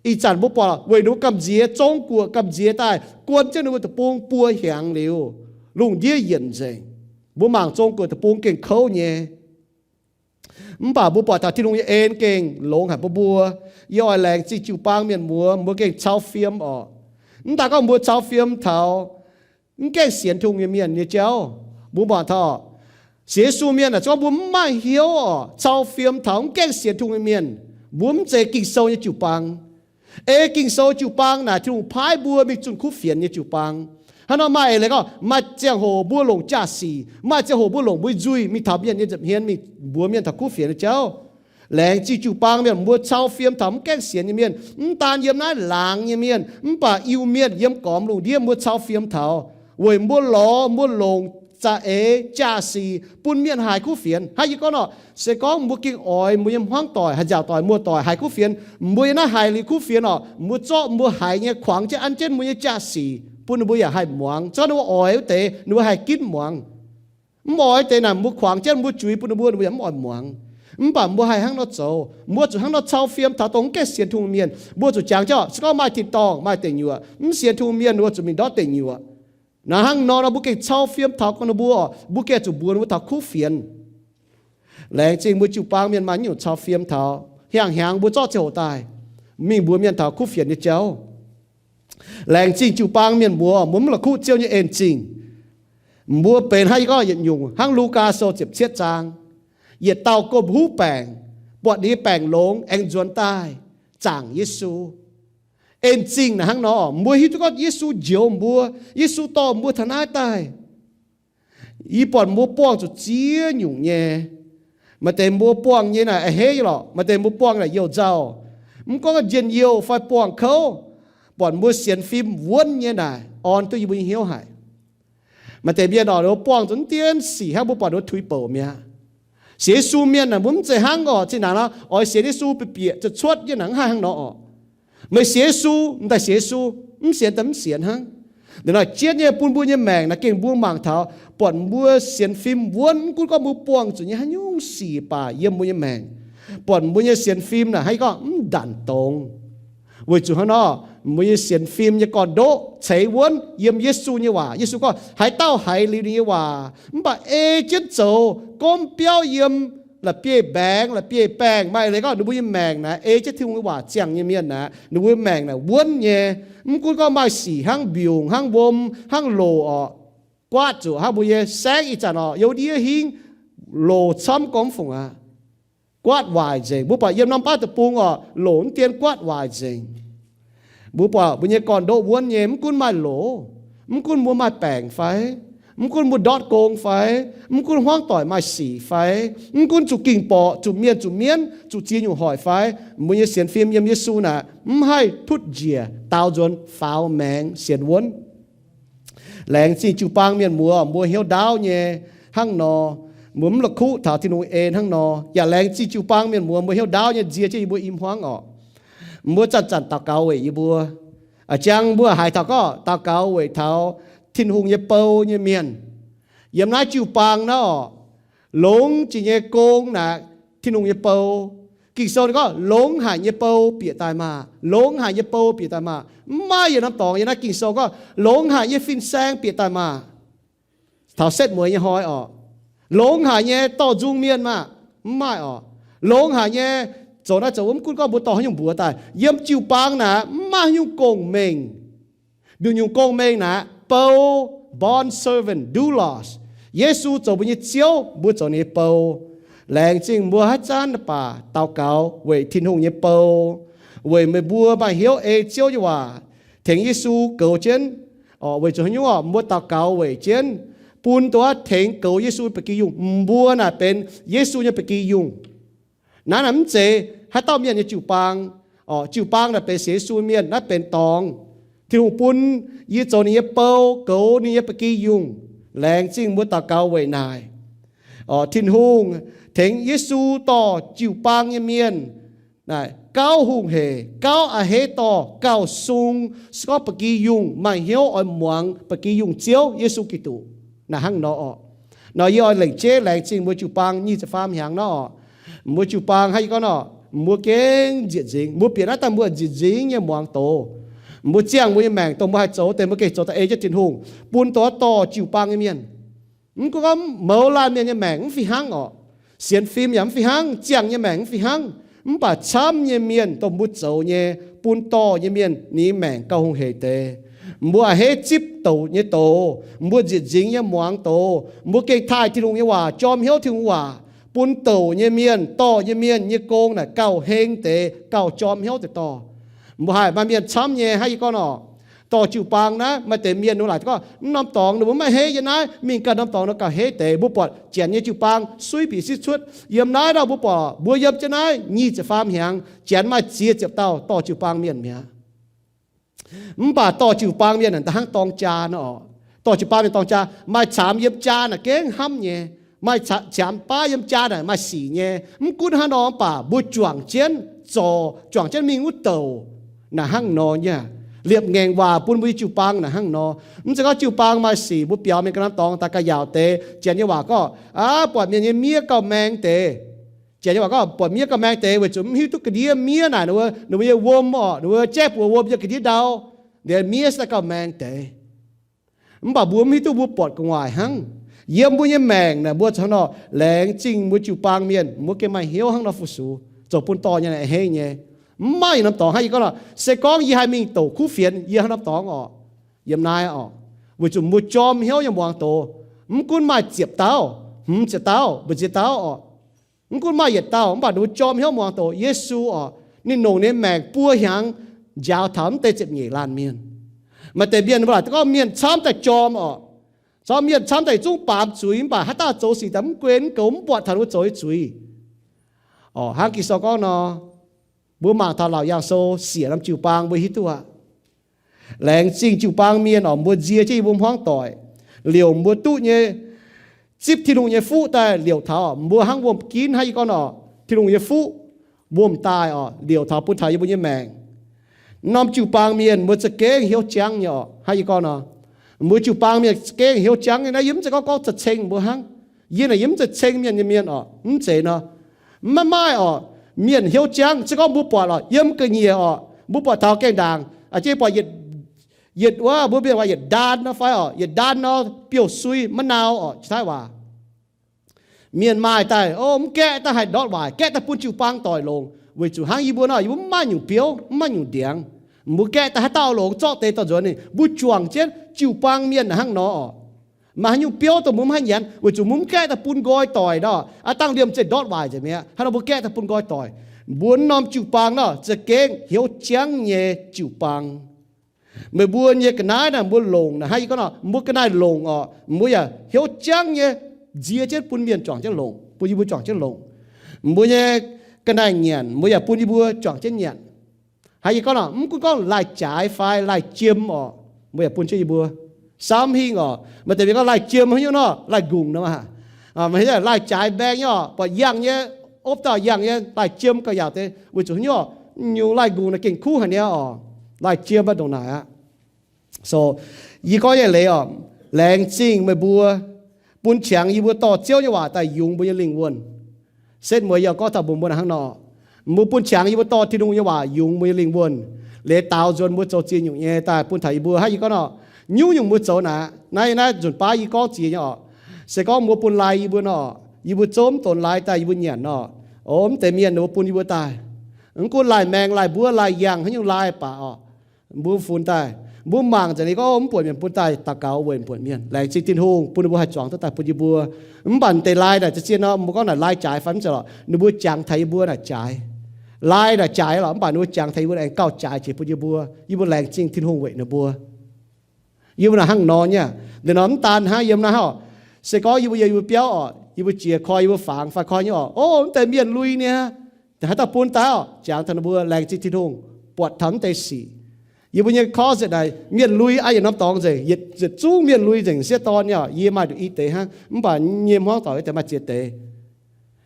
Ih zanc mbuo buatc weic ninh mbuo gamh nziex, Zong-Guoqv gamh nziex daaih guon jienv ninh mbuo deic-bung buo hnyangx liuz, lungh ndiev yienc nzengc. Mbuo mangc Zong-Guoqv deic-bung gengh kouv nyei. Mv baac mbuo buatc taux Tin-Hungh nyei en gengh longx haic bun mbuo. Yie oix laengz zingh jiu-baang mienh muoz, mbuo gengh cau fiem orqc. Mv daaih gorngv mbuo cau fiem taux mv gaengh sienx Tin-Hungh nyei mienh nyei jauv. Mbuo mangc taux sienx Yesu mienh naaic, se gorngv mbuo mv maaih hnyouv orqc, cau fiem taux mv gaengh sienx Tin-Hungh nyei mienh, mbuo mv zeiz Ging-Sou nyei jiu-baang. Ei Ging-Sou jiu-baang naaic, Tin-Hungh paaiv mbuo mingh zunh kuv fienx nyei jiu-baang. Hnangv nor maaih eix leiz gorngv, maaih ziangh hoc mbuo longc jaa-sic, maaih ziangh hoc mbuo longc mbuo nzuih mingh taux mienh nyei nza'hmien, mingh mbuox mienh taux kuv fienx nyei jauv. Laengz zingh jiu-baang mienh, mbuo cau fiem taux mv gaengh sienx nyei mienh, mv daan yiem naaiv laangz nyei mienh, mv baac Iu-Mienh yiem gormx lungh ndiev mbuo cau fiem taux, weic mbuo lorz mbuo longc za'eix jaa-sic bun mienh haiz kuv fienx. Hnangv yie gorngv nor, se gorngv mbuo gengh oix mbuo nyei hmuangv doic, haaix nziaauc doic, muoz-doic haiz kuv fienx, mbuo yiem naaiv haiz liuz kuv fienx orqc, mbuo zorqv mbuo haiz nyei kuangx jienv an jienv mbuo nyei jaa-sic, bun ninh mbuo yaac haih muangx. Zorqv ninh mbuo oix wuov deix, ninh mbuo haih ginv muangx. Mv oix deix naaic, mbuo kuangx jienv mbuo juiz bun ninh mbuo, ninh mbuo yaac mv oix muangx. Mv baac mbuo haih hnangv nor zoux, mbuo zuqc hnangv nor cau fiem taux dongh mv gaengh sienx Tin-Hungh mienh. Mbuo zuqc jangx jienv, se gorngv maaih tin-dorngh, maaih deic nyuoqc, mv sienx Tin-Hungh mienh, ninh mbuo zuqc mingh ndortv deic nyuoqc. Naaiv hnangv nor nor, mbuo gengh cau fiem taux gorngv ninh mbuo, mbuo gengh zuqc mbuox ninh mbuo taux kuv fienx. Laengz zingh mbuo jiu-baang mienh maaih nyungc cau fiem taux, hnyangx-hnyangx mbuo zorqv ziangh hoc daaih mingh mbuox mienh taux kuv fienx nyei jauv. Laengz zingh jiu-baang mienh mbuo, mbuo mv la'kuqv Ziouv nyei en-zingh. Mbuo benx hnangv yie gorngv yietc nyungc hnangv Lugaa Sou ziepc cietv zaang, yietc dauh gomh huv baengc, buatc ninh nyei baengc longx aengx nzuonx daaih zaangc Yesu. En-zingh naaic hnangv nor, mbuo hiuv duqv gorngv Yesu njoux mbuo, Yesu dorh mbuo taux naaiv daaih. Yie buatc mbuo buangh zuqc ziex nyungc nyei. Maaih deix mbuo buangh nyei naaic a'hneiv nyei lorqc, maaih deix mbuo buangh naaic youh nzauh. Mv gorngv njien-youh fai buangh kouv, buatc mbuo sienx fim wuonv nyei naaic orn duqv yie mbuo nyei hnyouv haic. Maaih deix mienh orqc, ninh mbuo buangh zuqc mv dienv sic hnangv, mbuo buatc ninh mbuo tuix bouc mi'aqv. Sienx Yesu mienh naaic mbuo mv zeiz hnangv orqc, zinh ndaangc nor oix sienx Yesu bieqc-bieqc cuotv cuotv nyei naaic mv haih hnangv nor orqc. Meih sienx Yesu, m'daaih sienx Yesu, mv sienx daaih mv sienx hnangv. Liuz naaic jienv nyei bun mbuo nyei maengc naaic gengh mbuo mangc taux, buatc mbuo sienx fim wuonv, mv gunv gorngv mbuo buangh zuqc nyei haaix nyungc sic baac yiem mbuo nyei maengc, buatc mbuo nyei sienx fim naaic hnangv yie gorngv mv ndanc dongz. Weic zuqc hnangv nor, mbuo nyei sienx fim nyei gorn-ndoqv ceix wuonv yiem Yesu nyei waac. Yesu gorngv, haaix dauh haiz liuz ninh nyei waac mv baac ei jienv zoux, gomv biauv yiem la'bieiv-mbaengx la'bieiv-baengh, maaih leiz gorngv ninh mbuo nyei maengc naaic ei jienv Tin-Hungh nyei waac ziangh nyei mienh naaic, ninh mbuo nyei maengc naaic wuonv nyei. Mv gunv gorngv maaih sic hnangv mbiungc, hnangv wuom, hnangv loc orqc, guaatv zuqc hnangv mbuo nyei saengv ih zanc orqc, youh ndiev hingv loc camv gormx fungc aqv. Guaatv waaic nzengc. Mbuo buatc yiem norm baav deic-bung orqc, loc mv dien guaatv waaic nzengc. Mbuo buatc mbuo nyei gorn-ndoqv wuonv nyei, mv gunv maaih loc, mv gunv mbuo maaih baengc fai, mv gunv mbuo ndortv gong fai, mv gunv hmuangv doic maaih sic fai, mv gunv zuqc ging-borqc, zuqc mienh zuqc mienv, zuqc ziex nyungc hoic fai, mbuo nyei sienx fim yiem Yesu naaic mv haih tutv njiec, daaux nzuonx faaux maengx sienx wuonv. Laengz zingh jiu-baang mienh muoz, mbuo hnyouv ndaauv nyei hnangv nor. Mbuo mv la'kuqv taux Tin-Hungh en hnangv nor. Yaac laengz zingh jiu-baang mienh muoz, mbuo hnyouv ndaauv nyei nzie jienv yie mbuo i hmuangv orqc. Mbuo zanc-zanc daux gaux weic yie mbuo. A'jang mbuo haiz taux gorngv daux gaux weic taux Tin-Hungh nyei bou nyei mienh. Yiem naaiv jiu-baang naaiv orqc, longx jiex nyei gong naaic Tin-Hungh nyei bou. Ging-Sou ninh gorngv longx haic nyei bou bieqc daaih maah! Longx haic nyei bou bieqc daaih maah! Mv maaih yietc norm dorngx yiem naaiv Ging-Sou gorngv longx haic nyei fin-saeng bieqc daaih maah! Taux setv mueiz nyei hnoi orqc, longx haic nyei dorh nzung mienh maah! Mv maaih orqc. Longx haic nyei zoux naaiv zoux wuov, mv gunv gorngv mbuo dorh haaix nyungc mbuox daaih, yiem jiu-baang naaic mv maaih haaix nyungc gong-mengh. Mbiungc nyungc gong-mengh naaic bou, bond servant, doulos. Yesu zoux mbuo nyei Ziouv, mbuo zoux ninh nyei bou. Laengz zingh mbuo haaix zanc baac daux gaux weic Tin-Hungh nyei bou, weic meih mbuo maaih hnyouv ei Ziouv nyei waac, tengx Yesu goux jienv. Weic zuqc haaix nyungc orqc? Mbuo daux gaux weic jienv bun dongh wuov tengx goux Yesu ba'gi yungh. Mbuo naaic benx Yesu nyei ba'gi yungh. Naaiv naaic mv zeiz haaix dauh mienh nyei jiu-baang. Orqc, jiu-baang naaic benx sienx Yesu mienh, naaiv benx dorngx. Tin-Hungh bun yie zoux ninh nyei bou, goux ninh nyei ba'gi yungh. Laengz zingh mbuo daux gaux weic naaic. Orqc, Tin-Hungh tengx Yesu dorh jiu-baang nyei mienh naaic gauh hungh hec, gauh a'hneiv dorh gauh sung, se gorngv ba'gi yungh maaih hnyouv oix muangx ba'gi yungh Ziouv Yesu Giduc. Naaic hnangv nor orqc. Nor yie oix lengc jeiv laengz zingh mbuo jiu-baang nyic ziepc faam hnyangx nor orqc. Mbuo jiu-baang hnangv yie gorngv nor, mbuo gengh nzieqc nzingx. Mbuo bieqc naaiv daaih mbuo nzieqc nzingx nyei muangx doz. Mbuo ziangh mbuo nyei maengc dongh mbuo haih zoux deix, mbuo gengh zoux daaih ei jienv Tin-Hungh, bun dongh dorh jiu-baang nyei mienh. Mv gunv gorngv mouz laanh mienh nyei maengc mv fih hnangv orqc, sienx fim yaac mv fih hnangv, ziangh nyei maengc mv fih hnangv, mv baac camv nyei mienh dongh mbuo zoux nyei, bun dorh nyei mienh ninh maengc gauh hungh hec deix. Mbuo a'hneiv zipv douc nyei doz, mbuo nzieqc nzingx nyei muangx doz, mbuo gengh taaih Tin-Hungh nyei waac, jorm hnyouv Tin-Hungh waac, bun douc nyei mienh, dorh nyei mienh nyei gong naaic gauh heng deix, gauh jorm hnyouv deix dorh. Mbuo haih maaih mienh camv nyei hnangv yie gorngv orqc, dorh jiu-baang naaiv maaih deix mienh ninh laaic gorngv, mv norm dorngx ninh mbuo maiv heiv yiem naaiv, mingh ganh norm dorngx nor gauh heiv deix. Mbuo buatc Janx nyei jiu-baang suiv bieqc siv cuotv yiem naaiv nor, mbuo buatc mbuo yiem jienv naaiv nyic ziepc faam hnyangx, Janx maaih ziex ziepc dauh dorh jiu-baang mienh mi'aqv. Mv baac dorh jiu-baang mienh naaic da'hnangv dorng jaa nor orqc. Dorh jiu-baang mienh dorng jaa, maaih caamx yiem jaa naaic gengh hnamv nyei, maaih caamx baav yiem jaa naaic maaih sic nyei. Mv gunv hnangv nor mv baac mbuo juangc jienv zorc, juangc jienv mingh wuov douc naaic hnangv nor nyei. Liepc ngaengc waac bun mbuo nyei jiu-baang naaic hnangv nor. Mv zeiz gorngv jiu-baang maaih sic, mbuo biaux mingh ga'naaiv dorngx daaih ga'yaauc deix, janx nyei waac gorngv, aav, buatc mienh nyei miev gauh maeng deix. Janx nyei waac gorngv, buatc miev gauh maeng deix weic zuqc mv hiuv duqv ga'ndiev miev naaic ninh mbuo nyei wuom orqc, ninh mbuo jaiv buoz wuom yiem ga'ndiev ndau, liuz miev se daaih gauh maeng deix. Mv baac mbuo mv hiuv duqv mbuo buatc gu'nguaaic hnangv. Yiem mbuo nyei maengc naaic mbuo zuqc hnangv nor, laengz zingh mbuo jiu-baang mienh, mbuo gengh maaih hnyouv hnangv nor fu-sux, zoux bun dorh nyei naaic hei nyei. Mv maaih yietc norm dorngx hnangv yie gorngv nor, se gorngv yie haih mingh douc kuv fienx, yie hnangv norm dorngx orqc, yiem naaiv orqc, weic zuqc mbuo jorm hnyouv nyei muangx doz. Mv gunv maaih ziepc dauh, hmz ziepc dauh, mbu'ziex dauh orqc, mv gunv maaih yietc dauh, mv baac ninh mbuo jorm hnyouv muangx doz Yesu orqc, ninh longc ninh nyei maengc buo hnyangx njaaux taux mv deix ziepc nyeic laanh mienh. Maaih deix mienh mbuo laaic gorngv mienh camv daaih jorm orqc, corc mienh camv daaih yietc zungv baamz zuiz, mv baac haaix dauh zoux sic daaih mv guen mv goux, mv buatc taux ninh mbuo zoux nyei zuiz. Orqc, hnangv Ging-Sou gorngv nor, mbuo mangc taux Laauc Yaangh Sou siec norm jiu-baang mbuo hiuv duqv aqv. Laengz zingh jiu-baang mienh orqc, mbuo nzie jienv yie mbuo hmuangv doic, liouc mbuo duqv nyei, zipv Tin-Hungh nyei fuqv daaih liouc taux mbuo hnangv wuom-ginv hnangv yie gorngv nor, Tin-Hungh nyei fuqv wuom daaih orqc, liouc taux bun taux yie mbuo nyei maengc. Norm jiu-baang mienh mbuo za'gengh hnyouv jangv nyei orqc, hnangv yie gorngv nor, mbuo jiu-baang mienh za'gengh hnyouv jangv nyei. Naaiv yie mv zeiz gorngv gorngv za'ceng mbuo hnangv. Yie naaic yie mv zeiz ceng mienh nyei mienh orqc, mv zeiz nor. Maiv maaih orqc, mienh hnyouv jangv, se gorngv mbuo buatc orqc, yiem ga'nyiec orqc, mbuo buatc taux gaengh ndaangc, a'jang buatc yietc, yietc wuov mbuo mienh waac yietc ndaan nor fai orqc, yietc ndaan nor biouv-sui maiv nau orqc, jiex taiv waac. Mienh maaih daaih, o, mv gaeqv daaih haih ndortv waaic, gaeqv daaih bun jiu-baang doic longx, weic zuqc hnangv yie mbuo nor, yie mbuo mv maaih nyungc biouv, mv maaih nyungc ndiangx. Mbuo gaeqv daaih haaix dauh longx zorqv deix dorh nzuonx ninh, mbuo juangc jienv jiu-baang mienh hnangv nor orqc. Maaih haaix nyungc biouv dongh mbuo mv haih nyanc, weic zuqc mbuo mv gaeqv daaih bun nqoi doic nor, aav dangh liemh zeih ndortv waaic nzengc mi'aqv. Hnangv nor mbuo gaeqv daaih bun nqoi doic. Mbuo norm jiu-baang nor, za'gengh hnyouv jangv nyei jiu-baang. Meih mbuo nyei ga'naaiv naaic mbuo longc naaic, hnangv yie gorngv nor, mbuo ga'naaiv longc orqc, mbuo yaac hnyouv jangv nyei nzie jienv bun mienh juangc jienv longc, bun yie mbuo juangc jienv longc. Mbuo nyei ga'naaiv nyanc, mbuo yaac bun yie mbuo juangc jienv nyanc. Hnangv yie gorngv nor, mv gunv gorngv laih jaaix fai laih jiem orqc, mbuo yaac bun jienv yie mbuo. Samv hingh orqc, maaih deix mienh gorngv laih jiem haaix nyungc nor, laih nqungc nor maah. Laih jaaix mbaeng nyei orqc, buatc yangh nyei, opv dauh yangh nyei laih jiem gauh yaauc deix, weic zuqc haaix nyungc, nyungc laih nqungc naaic gengh kuv haic niaa orqc. Laih jiem mv ndongc naaic aqv. So, yie gorngv nyei leiz orqc, laengz zingh meih mbuo bun qangx yie mbuo dorh Ziouv nyei waac daaih yungz mbuo nyei lingh wuonh. Setv mueiz yie gorngv taux mbuo mbuo naaic hnangv nor, mbuo bun qangx yie mbuo dorh Tin-Hungh nyei waac yungz mbuo nyei lingh wuonh, liuz daaux nzuonx mbuo zoux ziex nyungc nyei daaih bun taux yie mbuo. Hnangv yie gorngv nor, nyungc-nyungc mbuo zoux naaic, naaiv, naaiv nzunc baav yie gorngv ziex nyei orqc. Se gorngv mbuo bun lai yie mbuo nor, yie mbuo zouv mv donx lai daaih yie mbuo nyanc nor, o, mv deix mienh ninh mbuo bun yie mbuo daaih. Mv gunv lai maeng, lai mbuov, lai yangh, haaix nyungc lai baac orqc, mbuo funx daaih, mbuo mangc nzengc, ninh gorngv mv buatc mienh bun daaih daux gaux weic mv buatc mienh. Laengz zingh Tin-Hungh bun ninh mbuo haih zuangx duqv daaih bun yie mbuo. Mv baac deix lai naaic za'gengh nor, mbuo gorngv naaic lai jaaix fai mv zeiz lorqc, ninh mbuo jangx taux yie mbuo naaic jaaix. Lai naaic jaaix lorqc, mv baac ninh mbuo jangx taux yie mbuo aengx gauh jaaix jiex bun yie mbuo. Yie mbuo laengz zingh Tin-Hungh weic ninh mbuo. Yie mbuo naaic hnangv nor nyei. Liuz nor mv daan hnangv yiem naaiv orqc, se gorngv yie mbuo yiem yie mbuo biauv orqc, yie mbuo jiex koi yie mbuo fangx fai koi nyei orqc, o, mv deix mienh lui niaa, haaix dauh bun daaih orqc, jangx taux ninh mbuo laengz zingh Tin-Hungh, buatc taux mv deix sic. Yie mbuo nyei closet naaic mienh lui aqv, yietc norm dorngx nzengc, yietc zungv mienh lui nzengc sieqv dorn nyei orqc. Yie maaih nduqc i deix hnangv, mv baac nyei hmuangv doic deix maaih ziex deix.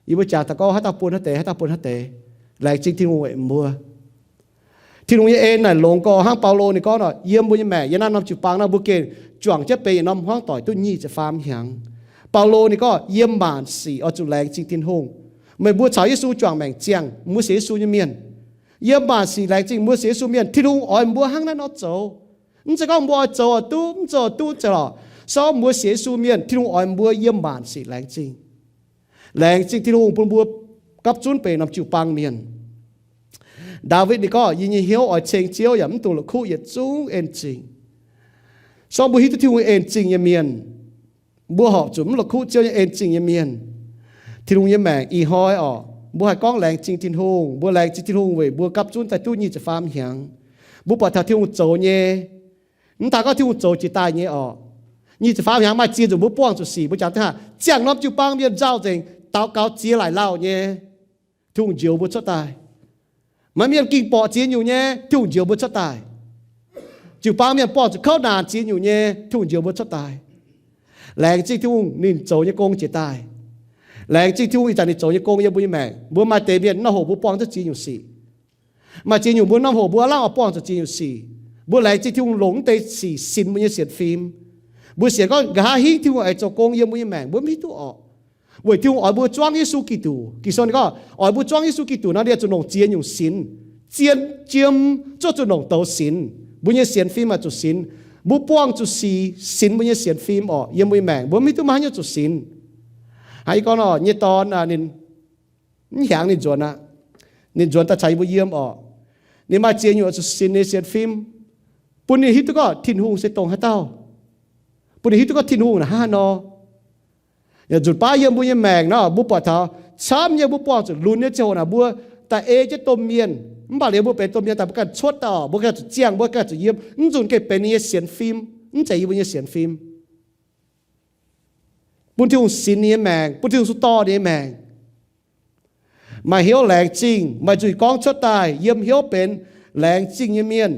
Yie mbuo jangx taux gorngv haaix dauh bun haaix deix, haaix dauh bun haaix deix. Laengz zingh Tin-Hungh weic mbuo. Tin-Hungh nyei en naaic longx gorx hnangv Baulo ninh gorngv nor, yiem mbuo nyei maengc, yiem naaiv norm jiu-baang nor mbuo gengh juangc jienv benx yietc norm hmuangv doic duqv nyic ziepc faam hnyangx. Baulo ninh gorngv, yiem maanc sic oix zuqc laengz zingh Tin-Hungh. Meih mbuo caux Yesu juangc maengc ziangh, mbuo sienx Yesu nyei mienh. Yiem maanc sic laengz zingh mbuo sienx Yesu mienh, Tin-Hungh oix mbuo hnangv naaiv nor zoux. Mv zeiz gorngv mbuo oix zoux oix duqv, mv zoux oix duqv zeiz lorqc. Se gorngv mbuo sienx Yesu mienh, Tin-Hungh oix mbuo yiem maanc sic laengz zingh. Laengz zingh Tin-Hungh bun mbuo gapv zunv benx norm jiu-baang mienh. Ndaawitv ninh gorngv, yie nyei hnyouv oix ceng Ziouv yaac mv dungx la'kuqv yietc zungv en zingh. Se gorngv mbuo hiuv duqv Tin-Hungh en zingh nyei mienh, mbuo horpc zuqc mv la'kuqv Ziouv nyei en zingh nyei mienh. Tin-Hungh nyei maengc ih hnoi orqc, mbuo haih gorngv laengz zingh Tin-Hungh. Mbuo laengz zingh Tin-Hungh weic mbuo gapv zunv daaih duqv nyic ziepc faam hnyangx. Mbuo buatc taux Tin-Hungh zoux nyei. Mv daan gorngv Tin-Hungh zoux jiex daaih nyei orqc. Nyic ziepc faam hnyangx maaih ziex nzunc mbuo buangh zuqc sic, mbuo jangx daaih ziangh norm jiu-baang mienh nzauh nzengc, daux gaux ziex laaic lauh nyei. Tin-Hungh njoux mbuo cuotv daaih. Maaih mienh ging borqc ziex nyungc nyei, Tin-Hungh njoux mbuo cuotv daaih. Jiu-baang mienh buangh zuqc kouv naanc ziex nyungc nyei, Tin-Hungh njoux mbuo cuotv daaih. Laengz zingh Tin-Hungh ninh zoux nyei gong jiex daaih. Laengz zingh Tin-Hungh ih zanc ninh zoux nyei gong yiem mbuo nyei maengc. Mbuo maaih deix mienh norm hoc mbuo buangh duqv ziex nyungc sic. Maaih ziex nyungc mbuo norm hoc mbuo aav lamh oix buangh zuqc ziex nyungc sic. Mbuo laengz zingh Tin-Hungh longc mv deix sic sinx mbuo nyei sienx fim. Mbuo sienx gorngv nqa'haav hingv Tin-Hungh aengx zoux gong yiem mbuo nyei maengc, mbuo mv hiuv duqv orqc. Weic Tin-Hungh oix mbuo zuangv Yesu Giduc. Ging-Sou ninh gorngv oix mbuo zuangv Yesu Giduc nor, ninh zuqc longc ziex nyungc sinx. Zien jiem zuqc longc douz sinx. Mbuo nyei sienx fim aah, zuqc sinx. Mbuo buangh zuqc sic sinx mbuo nyei sienx fim orqc, yiem mbuo nyei maengc mbuo mv hiuv duqv maaih haaix nyungc zuqc sinx. Hnangv yie gorngv nor, nyei dorn ninh mv hiaangx ninh nzuonx aqv. Ninh nzuonx daaih caux yie mbuo yiem orqc. Ninh maaih ziex nyungc zuqc sinx ninh sienx fim, bun ninh hiuv duqv gorngv Tin-Hungh se dongh haaix dauh, bun ninh hiuv duqv gorngv Tin-Hungh naaic hnangv haaix nor. Nzunc baav yiem mbuo nyei maengc nor, mbuo buatc taux camv nyei, mbuo buangh zuqc lunx nyei ziangh hoc naaic, mbuo daaih ei jienv domh mienh. Mv baac liuz mbuo benx domh mienh daaih, mbuo ganh cuotv daaih orqc, mbuo ganh zuqc ziangh, mbuo ganh zuqc yiem, mv nzunc gengh benx ninh nyei sienx fim, mv zeiz yie mbuo nyei sienx fim. Bun Tin-Hungh sinx ninh nyei maengc, bun Tin-Hungh sung dorh ninh nyei maengc. Maaih hnyouv laengz zingh, maaih nzuih gorngv cuotv daaih, yiem hnyouv benx laengz zingh nyei mienh.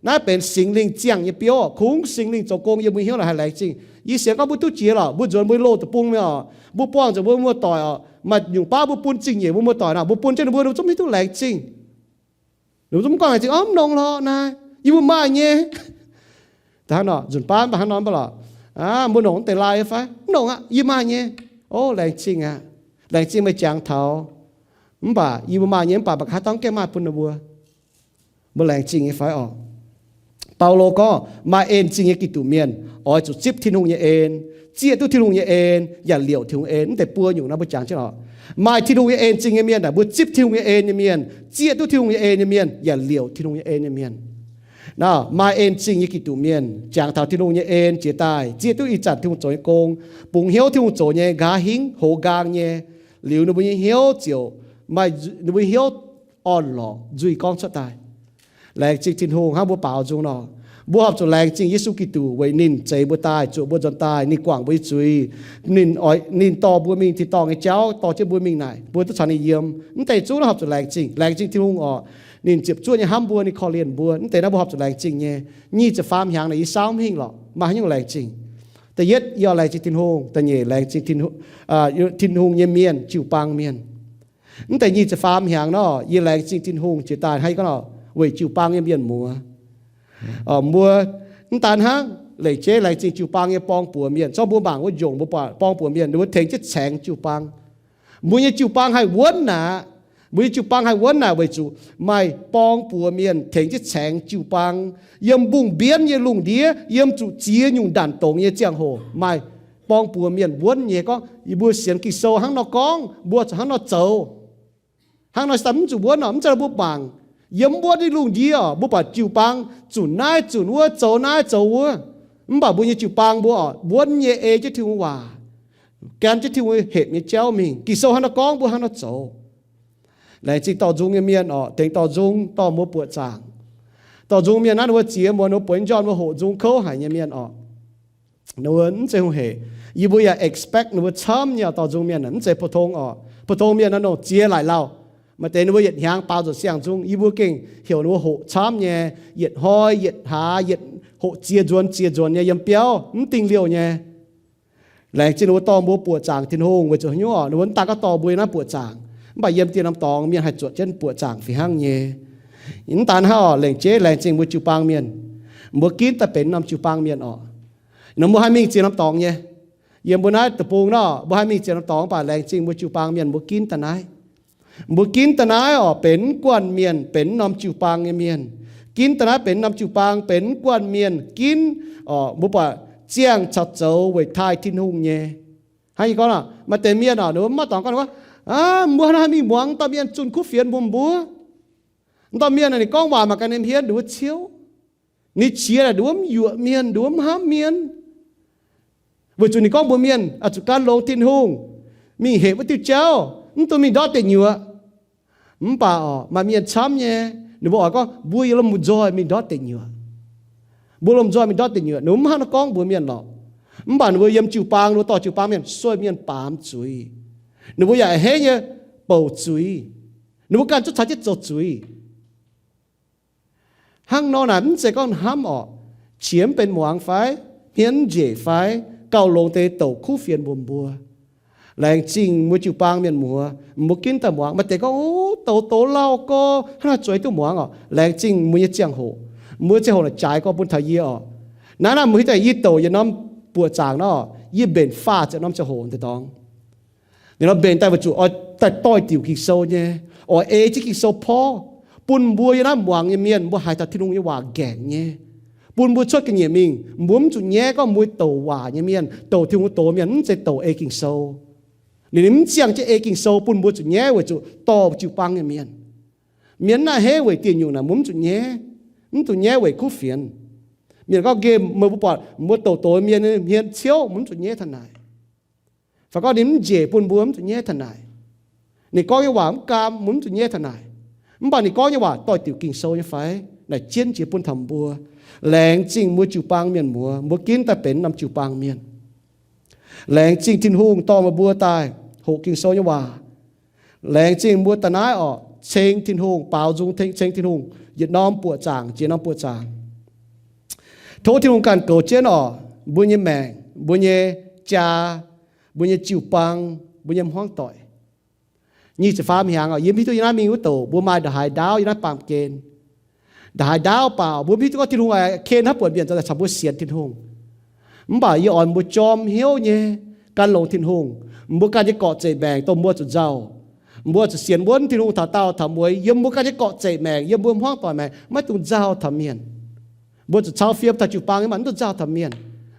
Naaiv benx Singx Lingh ziangh nyei biouv oc. Kungx Singx Lingh zoux gong yiem mbuo hnyouv naaic haih laengz zingh. Yie sienx gorngv mbuo duqv jiex lorqc, mbuo nzuonx mbuo loz deic-bung mingh oc, mbuo buangh zuqc mbuo muoz-doic oc, maaih nyungc baav mbuo bun zingh nyeic mbuo muoz-doic naaic, mbuo bun jienv ninh mbuo, ninh mbuo zungv mv hiuv duqv laengz zingh. Ninh mbuo zungv mv gorngv laengz zingh, Orv, mv nongx lorqc naaiv, yie mbuo maaih nyei. Da'hnangv nor, nzunc baav mv baac hnangv nor mv baac lorqc, mbuo longc mv deix laai fai? Mv longc aqv, yie maaih nyei. Ov, laengz zingh aqv. Laengz zingh meih jangx taux. Mv baac yie mbuo maaih nyei, mv baac mba'haav dorngx gaengh maaih bun ninh mbuo. Mbuo laengz zingh nyei fai orqc? Baulo gorngv, maaih en zingh nyei Giduc mienh oix zuqc zipv Tin-Hungh nyei en, zieqv duqv Tin-Hungh nyei en, yaac liouc Tin-Hungh en. Mv deix buo nyungc nor mbuo jangx jienv orqc. Maaih Tin-Hungh nyei en zingh nyei mienh naaic, mbuo zipv Tin-Hungh nyei en nyei mienh, zieqv duqv Tin-Hungh nyei en nyei mienh, yaac liouc Tin-Hungh nyei en nyei mienh. Nor, maaih en zingh nyei Giduc mienh jangx taux Tin-Hungh nyei en jiex daaih, zieqv duqv ih zanc Tin-Hungh zoux nyei gong, bungx hnyouv Tin-Hungh zoux nyei nqa'haav hingv hoz nqaang nyei, liuz ninh mbuo nyei hnyouv ziouc maaih, ninh mbuo nyei hnyouv orn-lorqc, nzuih gorngv cuotv daaih. Laengz zingh Tin-Hungh hnangv mbuo baaux nzung nor. Mbuo horpc zuqc laengz zingh Yesu Giduc weic ninh zeix mbuo daaih, zuoqc mbuo nzuonx daaih, ninh guangc mbuo nyei zuiz. Ninh oix, ninh dorh mbuo mingh tin-dorngh nyei jauv, dorh jienv mbuo mingh naaic, mbuo duqv caux ninh yiem. Mv deix zungv naaiv horpc zuqc laengz zingh, laengz zingh Tin-Hungh orqc. Ninh ziepc zuoqv nyei hnamv mbuo, ninh korv-lienh mbuo. Mv deix naaiv mbuo horpc zuqc laengz zingh nyei. Nyic ziepc faam hnyangx naaic yie saauv mv hingh lorqc, maaih haaix nyungc laengz zingh? Da'yietv, yie oix laengz zingh Tin-Hungh. Da'nyeic, laengz zingh Tin-Hungh, Tin-Hungh nyei mienh, jiu-baang mienh. Mv deix nyic ziepc faam hnyangx nor, yie laengz zingh Tin-Hungh jiex daaih hnangv yie gorngv nor, weic jiu-baang nyei mienh muoz. Mbuo mv daan hnangv lengc jeiv laengz zingh jiu-baang nyei borng-buoz mienh. Zorqv mbuo mangc wuov njongc mbuo buatc borng-buoz mienh, ninh mbuo tengx jienv caengx jiu-baang. Mbuo nyei jiu-baang haih wuonv naaic. Mbuo nyei jiu-baang haih wuonv naaic weic zuqc maaih borng-buoz mienh tengx jienv caengx jiu-baang. Yiem mbungh mbienv nyei lungh ndiev, yiem zuqc ziex nyungc ndanc dongz nyei ziangh hoc, maaih borng-buoz mienh wuonv nyei gorngv, yie mbuo sienx Ging-Sou hnangv nor gorngv, mbuo zuqc hnangv nor zoux. Hnangv nor se daaih mv zuqc wuonv orqc. Mv zeiz mbuo mangc yiem wuonv nyei lungh ndiev orqc, mbuo buatc jiu-baang zunc naaiv zunc wuov, zoux naaiv zoux wuov. Mv baac mbuo nyei jiu-baang mbuo orqc, wuonv nyei ei jienv Tin-Hungh waac, gan jienv Tin-Hungh hepc nyei jauv mingh. Ging-Sou hnangv nor gorngv, mbuo hnangv nor zoux. Laengz zingh dorh nzung nyei mienh orqc, tengx dorh nzung dorh mbuo buoqc zaangc. Dorh nzung mienh naaiv ninh mbuo ziex muonz ninh mbuo bueix njormh mbuo hoqc nzung kouv haic nyei mienh orqc. Ninh mbuo mv zeiz hungh hec. Yie mbuo yaac expect ninh mbuo camv nyei orqc, dorh nzung mienh mv zeiz pou-tong orqc. Pou-tong mienh naaiv nongc ziex laaic lauh. Maaih deix ninh mbuo yietc hnyangx baaux nzunc siang-nzung, yie mbuo gengh heuc ninh mbuo hoqc camv nyei, yietc hnoi, yietc hlaax, yietc hoqc ziex nzuonx ziex nzuonx nyei yiem biauv, mv dingh liouh nyei. Laengz zingh ninh mbuo dorh mbuo buoqc zaangc Tin-Hungh weic zuqc haaix nyungc orqc, ninh mbuo mv daan gorngv dorh mbuo yiem naaiv buoqc zaangc, mv baac yiem dien norm dorngx mienh haih zuotc jienv buoqc zaangc fih hnangv nyei. Mv daan hnangv orqc, lengc jeiv laengz zingh mbuo jiu-baang mienh, mbuo ginv daaih benx norm jiu-baang mienh orqc. Nor mbuo haih mingh ziex norm dorngx nyei. Yiem mbuo naaiv deic-bung nor, mbuo haih mingh ziex norm dorngx, mv baac laengz zingh mbuo jiu-baang mienh mbuo ginv daaih naaiv. Mbuo ginv daaih naaiv orqc, benx guanh mienh, benx norm jiu-baang nyei mienh. Ginv daaih naaiv benx norm jiu-baang, benx guanh mienh ginv orqc, mbuo buatc ziangh caux zoux weic taaih Tin-Hungh nyei. Hnangv yie gorngv nor, maaih deix mienh orqc, ninh mbuo mv maaih dorngx gorngv, Aav, mbuo hnangv haaix mingh muangx dauh mienh zunh kuv fienx mbuox mbuo? Dauh mienh ninh gorngv waac maaih ganh nyei hmien, ninh mbuo ciouv. Ninh qiex naaic, ninh mbuo mv yuoqc mienh, ninh mbuo mv hnamv mienh. Weic zuqc ninh gorngv mbuox mienh, oix zuqc gan longx Tin-Hungh, mingh hepc wuov diuh jauv, mv dungx mingh ndortv deic nyuoqc. Mv baac orqc, maaih mienh camv nyei, ninh mbuo oix gorngv mbuo yiem lomh nzoih mingh ndortv deic nyuoqc. Mbuo lomh nzoih mingh ndortv deic nyuoqc, ninh mbuo mv hnangv naaiv gorngv mbuox mienh lorqc. Mv baac ninh mbuo yiem jiu-baang, ninh mbuo dorh jiu-baang mienh sueih mienh baamz zuiz. Ninh mbuo yaac a'hneiv nyei bouc zuiz. Ninh mbuo ganh zungv caux jienv zoux zuiz. Hnangv nor naaic mv zeiz gorngv hnamv orqc, qiex mv benx muangx fai, hmien mv njiec fai, gauh longx deix douc kuv fienx mbuox mbuo. Laengz zingh mbuo jiu-baang mienh muoz, mbuo ginv daaih muangx. Maaih deix gorngv, Ov, douz douz lauh gorx, hnangv naaiv zueiz duqv muangx orqc. Laengz zingh mbuo nyei ziangh hoc. Mbuo ziangh hoc naaic jaaix gorngv bun taux yie oc. Naaiv naaiv mbuo hiuv daaih yie douc yietc norm buoqc zaangc nor, yie mbenc faah ziepc norm ziangh hoc deix dorngx. Ninh nor mbenc daaih weic zuqc oix daaih doix-diuc Ging-Sou nyei, oix ei jienv Ging-Sou porv, bun mbuo yiem naaiv muangx nyei mienh mbuo haiz taux Tin-Hungh nyei waac nqaengc nyei, bun mbuo cuotv ga'nyiec mingh. Mbuo mv zuqc nyaiv gorngv mbuo douc waac nyei mienh, douc Tin-Hungh doz mienh, mv zeiz douc ei Ging-Sou. Ninh mv ziangh jienv ei Ging-Sou bun mbuo zuqc nyaiv weic zuqc dorh jiu-baang nyei mienh. Mienh mv a'hneiv weic dieh nyungc naaic mbuo mv zuqc nyaiv, mv zuqc nyaiv weic kuv fienx. Mienh gorngv, nqemh meih mbuo buatc mbuo douc doz mienh hmien ciouv, mbuo mv zuqc nyaiv taux naaic. Fai gorngv ninh mv njiec bun mbuo, mv zuqc nyaiv taux naaic. Ninh gorngv nyei waac mv gaam, mbuo mv zuqc nyaiv taux naaic. Mv baac ninh gorngv nyei waac doix-diuc Ging-Sou nyei fai? Naaic jienv jiex bun taux mbuo. Laengz zingh mbuo jiu-baang mienh muoz, mbuo ginv daaih benx norm jiu-baang mienh. Laengz zingh Tin-Hungh dorh meih mbuo daaih hoqc Ging-Sou nyei waac. Laengz zingh mbuo daaih naaiv oc, ceng Tin-Hungh, baaux nzung ceng Tin-Hungh yietc norm buoqc zaangc jiex norm buoqc zaangc. Tov Tin-Hungh ganh goux jienv oc, mbuo nyei maengc, mbuo nyei jaa, mbuo nyei jiu-baang, mbuo nyei hmuangv doic. Nyic ziepc faam hnyangx oc, yie mv hiuv duqv yie naaiv mingh wuov douc mbuo maaih ndongc haaix ndaauv yie naaiv baamh gen. Ndongc haaix ndaauv baac mbuo mv hiuv duqv gorngv Tin-Hungh ken haaix buonc mienh zoux daaih caux mbuo sienx Tin-Hungh. Mv baac yie oix mbuo jorm hnyouv nyei gan longx Tin-Hungh. Mbuo ganh nyei gorqv-zeqc maengc dongh mbuo zuqc nzauh. Mbuo zuqc sienx wuonv Tin-Hungh taux daauh taux mueiz yiem mbuo ganh nyei gorqv-zeqc maengc, yiem mbuo hmuangv doic maengc, maiv dungx nzauh taux mienh. Mbuo zuqc cau fiem taux jiu-baang nyei maah, mv dungx nzauh taux mienh.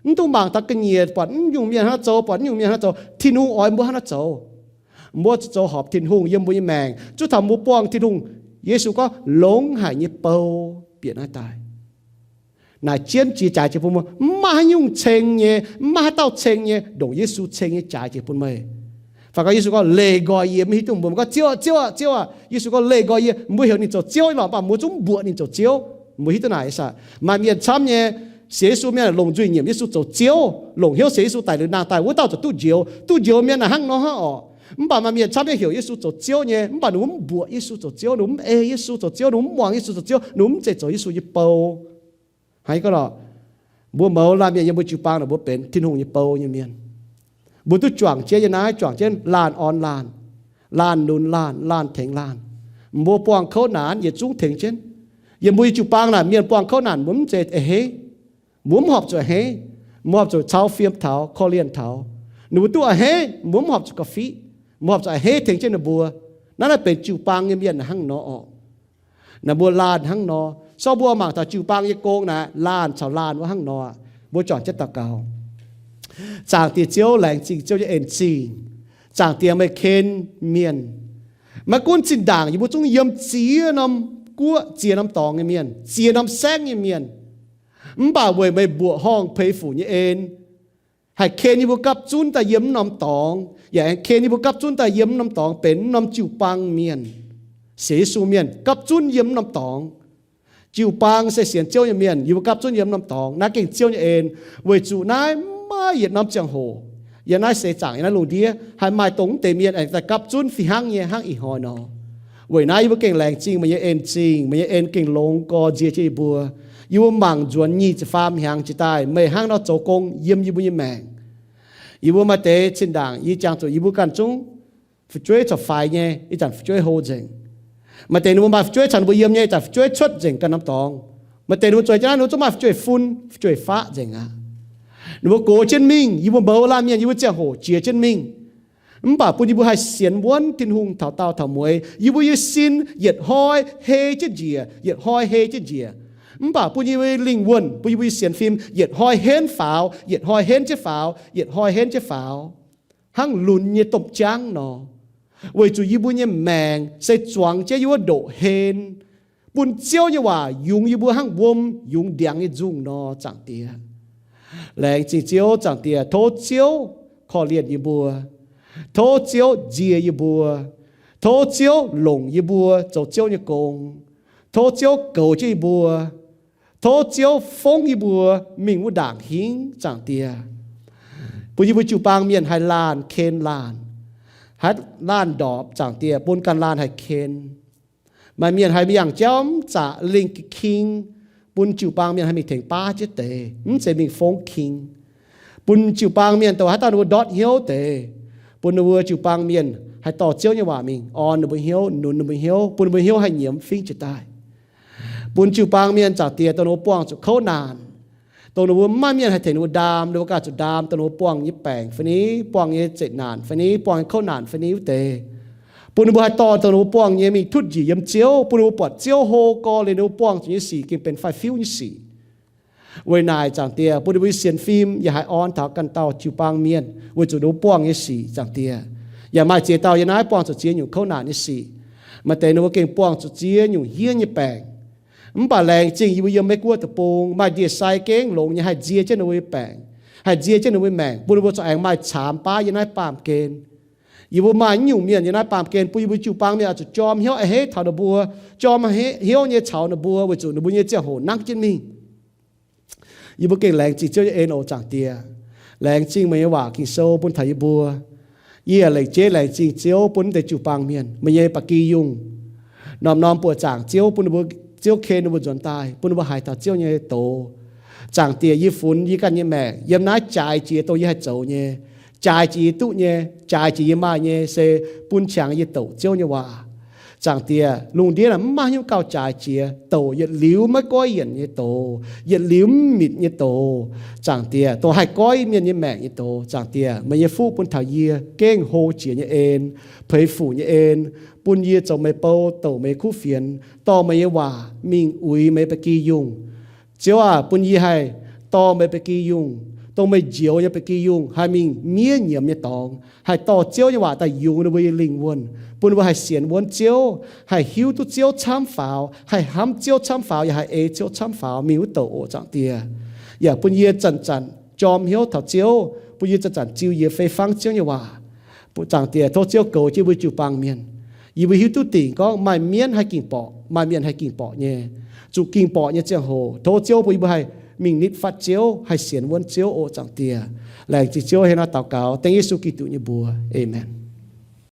Mv dungx mangc taux ga'nyiec buatc mv nyungc mienh hnangv naaiv zoux, buatc mv nyungc mienh hnangv naaiv zoux. Tin-Hungh oix mbuo hnangv naaiv zoux. Mbuo zuqc zoux horpc Tin-Hungh yiem mbuo nyei maengc, zuov taux mbuo buangh Tin-Hungh, Yesu gorngv, longx haic nyei bou bieqc naaiv daaih. Naaic jienv jiex jaaix jiex bun mbuo, mv maaih haaix nyungc ceng nyei, mv maaih haaix dauh ceng nyei, ndongc Yesu ceng nyei jaaix jiex bun meih. Fai gorngv Yesu gorngv, leih nqoi yie, mv hiuv duqv mbuo gorngv, Ziouv aah, Ziouv aah, Ziouv aah. Yesu gorngv, leih nqoi yie. Mbuo heuc ninh zoux Ziouv nyei lorqc, mv baac mbuo zungv mv mbuoqc ninh zoux Ziouv. Mbuo hiuv duqv naaic ih zanc maaih mienh camv nyei sienx Yesu mienh longc nzuih nyiemc Yesu zoux Ziouv, longc hnyouv sienx Yesu daic liuz nangh daaih wuov dauh ziouc duqv njoux, duqv njoux mienh naaic hnangv nor hnangv orqc. Mv baac maaih mienh camv nyei heuc Yesu zoux Ziouv nyei, mv baac ninh mbuo mv mbuoqc Yesu zoux Ziouv, ninh mbuo mv ei Yesu zoux Ziouv, ninh mbuo mv muangx Yesu zoux Ziouv, ninh mbuo mv zeiz zoux Yesu nyei bou. Hnangv naaiv gorngv lorqc, mbuo mouz laanh mienh yiem mbuo jiu-baang naaic mbuo benx Tin-Hungh nyei bou nyei mienh. Mbuo duqv juangc jienv yiem naaiv, juangc jienv laanh orn laanh, laanh lunx laanh, laanh tengx laanh. Mbuo buangh kouv naanc yietc zungv tengx jienv. Yiem mbuo nyei jiu-baang naaic mienh buangh kouv naanc mbuo mv zeiz a'hneiv. Mbuo mv horpc zuqc a'hneiv. Mbuo horpc zuqc cau fiem taux, korv-lienh taux. Ninh mbuo duqv a'hneiv, mbuo mv horpc zuqc ga'fiev. Mbuo horpc zuqc a'hneiv tengx jienv ninh mbuo. Naaiv naaiv benx jiu-baang nyei mienh hnangv nor orqc. Naaiv mbuo laanh hnangv nor. So mbuo mangc taux jiu-baang nyei gong naaic, laanh caux laanh wuov hnangv nor. Mbuo juangc jienv daux gaux. Zaangc Diex Ziouv, laengz zingh Ziouv nyei en-zingh. Zaangc Diex, meih ken mienh. Maiv gunv zinh ndaangc yie mbuo zungv yiem ziex norm guoqv, ziex norm dorngx nyei mienh, ziex norm saengv nyei mienh. Mv baac weic meih mbuoqc horngh peix fuc nyei en, haih ken yie mbuo gapv zunv daaih yiem mv norm dorngx, yaac ken yie mbuo gapv zunv daaih yiem mv norm dorngx benx mv norm jiu-baang mienh, sienx Yesu mienh gapv zunv yiem mv norm dorngx. Jiu-baang se sienx Ziouv nyei mienh, yie mbuo gapv zunv yiem mv norm dorngx. Naaiv gengh Ziouv nyei en. Weic zuqc naaiv maiv yietc norm ziangh hoc, yiem naaiv seix zaangc, yiem naaiv lungh ndiev haih maaih dongh mv deix mienh aengx daaih gapv zunv fih hnangv nyei hnangv ih hnoi nor. Weic naaiv yie mbuo gengh laengz zingh meih nyei en-zingh, meih nyei en gengh longx gorx nziex jienv yie mbuo. Yie mbuo mangc nzuonx nyic ziepc faam hnyangx jiex daaih meih hnangv nor zoux gong yiem yie mbuo nyei maengc. Yie mbuo maaih deix zinh ndaangc yie jangx zuqc yie mbuo ganh zungv fu'jueiv corc faix nyei, ih zanc fu'jueiv hlo nzengc. Maaih deix ninh mbuo maaih fu'jueiv caux ninh mbuo yiem nyei, ih zanc fu'jueiv cuotv nzengc ganh norm dorngx. Maaih deix ninh mbuo zueiz jienv naaiv, ninh mbuo zungv maaih fu'jueiv fun, fu'jueiv faqv nzengc aqv. Ninh mbuo gox jienv mingh, yie mbuo mouz laanh mienh, yie mbuo ziangh hoc jiex jienv mingh. Mv baac bun yie mbuo haih sienx wuonv Tin-Hungh taux daauh taux mueiz, yie mbuo nyei sin yietc hnoi hei jienv njiec, yietc hnoi hei jienv njiec. Mv baac bun yie mbuo nyei lingh wuonh, bun yie mbuo nyei sienx fim yietc hnoi henv faaux, yietc hnoi henv jienv faaux, yietc hnoi henv jienv faaux, hnangv lunx nyei domh jaangv nor. Weic zuqc yie mbuo nyei maengc se zuangx jienv yie mbuo ndoqc hlen, bun Ziouv nyei waac yungz yie mbuo hnangv wuom yungz ndiangx nyei nzungh nor, Zaangc Diex. Laengz zingh Ziouv, Zaangc Diex. Tov Ziouv korv-lienh yie mbuo. Tov Ziouv nzie yie mbuo. Tov Ziouv longc yie mbuo zoux Ziouv nyei gong. Tov Ziouv goux jienv yie mbuo. Tov Ziouv fongv yie mbuo mingh wuov ndaangc hingv, Zaangc Diex. Bun yie mbuo jiu-baang mienh haih laanh ken laanh, haih laanh ndorpc, Zaangc Diex, bun ganh laanh haih ken. Maaih mienh haih mingh yangh jauv mv zaqc lingh king, bun jiu-baang mienh haih mingh tengx baav jienv deix, mv zeiz mingh fongv king. Bun jiu-baang mienh dongh haaix dauh ninh mbuo ndortv hnyouv deix, bun ninh mbuo jiu-baang mienh haih dorh Ziouv nyei waac mingh orn ninh mbuo hnyouv, nunz ninh mbuo hnyouv, bun ninh mbuo hnyouv haih nyiemz fingv jiez daaih. Bun jiu-baang mienh, Zaangc Diex, dongh ninh mbuo buangh zuqc kouv naanc, dongh ninh mbuo maiv maaih mienh haih tengx ninh mbuo ndaam, ninh mbuo ganh zuqc ndaam dongh ninh mbuo buangh nyei baengc fai ni, buangh nyei zeqc naanc fai ni, buangh nyei kouv naanc fai ni wuov deix. Bun ninh mbuo haih dorh dongh ninh mbuo buangh nyei mingh tutv njiec yiem Ziouv, bun ninh mbuo buatc Ziouv hlo gorx liuz ninh mbuo buangh zuqc nyei sic gengh benx faix-fiuv nyei sic. Weic naaic, Zaangc Diex, bun ninh mbuo nyei sienx fim yaac haih orn taux ganh dauh jiu-baang mienh weic zuqc ninh mbuo buangh nyei sic, Zaangc Diex. Yaac maaih ziex dauh yiem naaiv buangh zuqc ziex nyungc kouv naanc nyei sic. Maaih deix ninh mbuo gengh buangh zuqc ziex nyungc hiev nyei baengc. Mv baac laengz zingh yie mbuo yiem Meiv Guoqv deic-bung maaih ndie-sai gengh longx nyei haih nzie jienv ninh mbuo nyei baengc, haih nzie jienv ninh mbuo nyei maengc, bun ninh mbuo corc aengx maaih caamx baav yiem naaiv baamh gen. Yie mbuo maaih nyungc mienh yiem naaiv baamh gen bun yie mbuo jiu-baang mienh oix zuqc jorm hnyouv a'hneiv taux ninh mbuo, jorm hnyouv nyei caux ninh mbuo weic zuqc ninh mbuo nyei ziangh hoc nangv jienv mingh. Yie mbuo gengh laengz zingh Ziouv nyei en oc, Zaangc Diex. Laengz zingh meih nyei waac Ging-Sou bun taux yie mbuo. Yie yaac lengc jeiv laengz zingh Ziouv bun mv deix jiu-baang mienh, meih nyei ba'gi yungh, norm-norm buoqc zaangc Ziouv bun ninh mbuo, Ziouv ken ninh mbuo nzuonx daaih, bun ninh mbuo haiz taux Ziouv nyei doz. Zaangc Diex, yie funx yie ganh nyei maengc yiem naaiv jaaix jiex dongh yie haih zoux nyei, jaaix jiex yie duqv nyei, jaaix jiex yie maaih nyei, se bun qangx yie douc Ziouv nyei waac. Zaangc Diex, lungh ndiev naaic mv maaih haaix nyungc gauh jaaix jiex douc yietc liuz maiv goiv yienc nyei doz, yietc liuz mv mitc nyei doz. Zaangc Diex, dongh haih goiv mienh nyei maengc nyei doz. Zaangc Diex, meih nyei fuqv bun taux yie gengh hlo jiex nyei en, peix fuc nyei en, bun yie zoux meih bou, douc meih nyei kuv fienx, dorh meih nyei waac mingh uix meih ba'gi yungh. Ziouv aac, bun yie haih dorh meih ba'gi yungh, dongh meih njoux nyei ba'gi yungh, haih mingh miev nyiemz nyei dorngx, haih dorh Ziouv nyei waac daaih yungz ninh mbuo nyei lingh wuonh, bun ninh mbuo haih sienx wuonv Ziouv, haih hiuv duqv Ziouv camv faaux, haih hnamv Ziouv camv faaux, yaac haih ei Ziouv camv faaux mingh wuov douc oc, Zaangc Diex. Yaac bun yie zanc-zanc jorm hnyouv taux Ziouv, bun yie zanc-zanc ziux yie fei fangv Ziouv nyei waac. Zaangc Diex, tov Ziouv goux jienv mbuo jiu-baang mienh. Yie mbuo hiuv duqv dingc gorngv maaih mienv haih ging-borqc, maaih mienh haih ging-borqc nyei. Zuqc ging-borqc nyei ziangh hoc, tov Ziouv bun yie mbuo haih mingh nitv fatv Ziouv, haih sienx wuonv Ziouv oc, Zaangc Diex. Laengz zingh Ziouv, hnangv naaiv daux gaux dengv Yesu Giduc nyei mbuox. Aamen.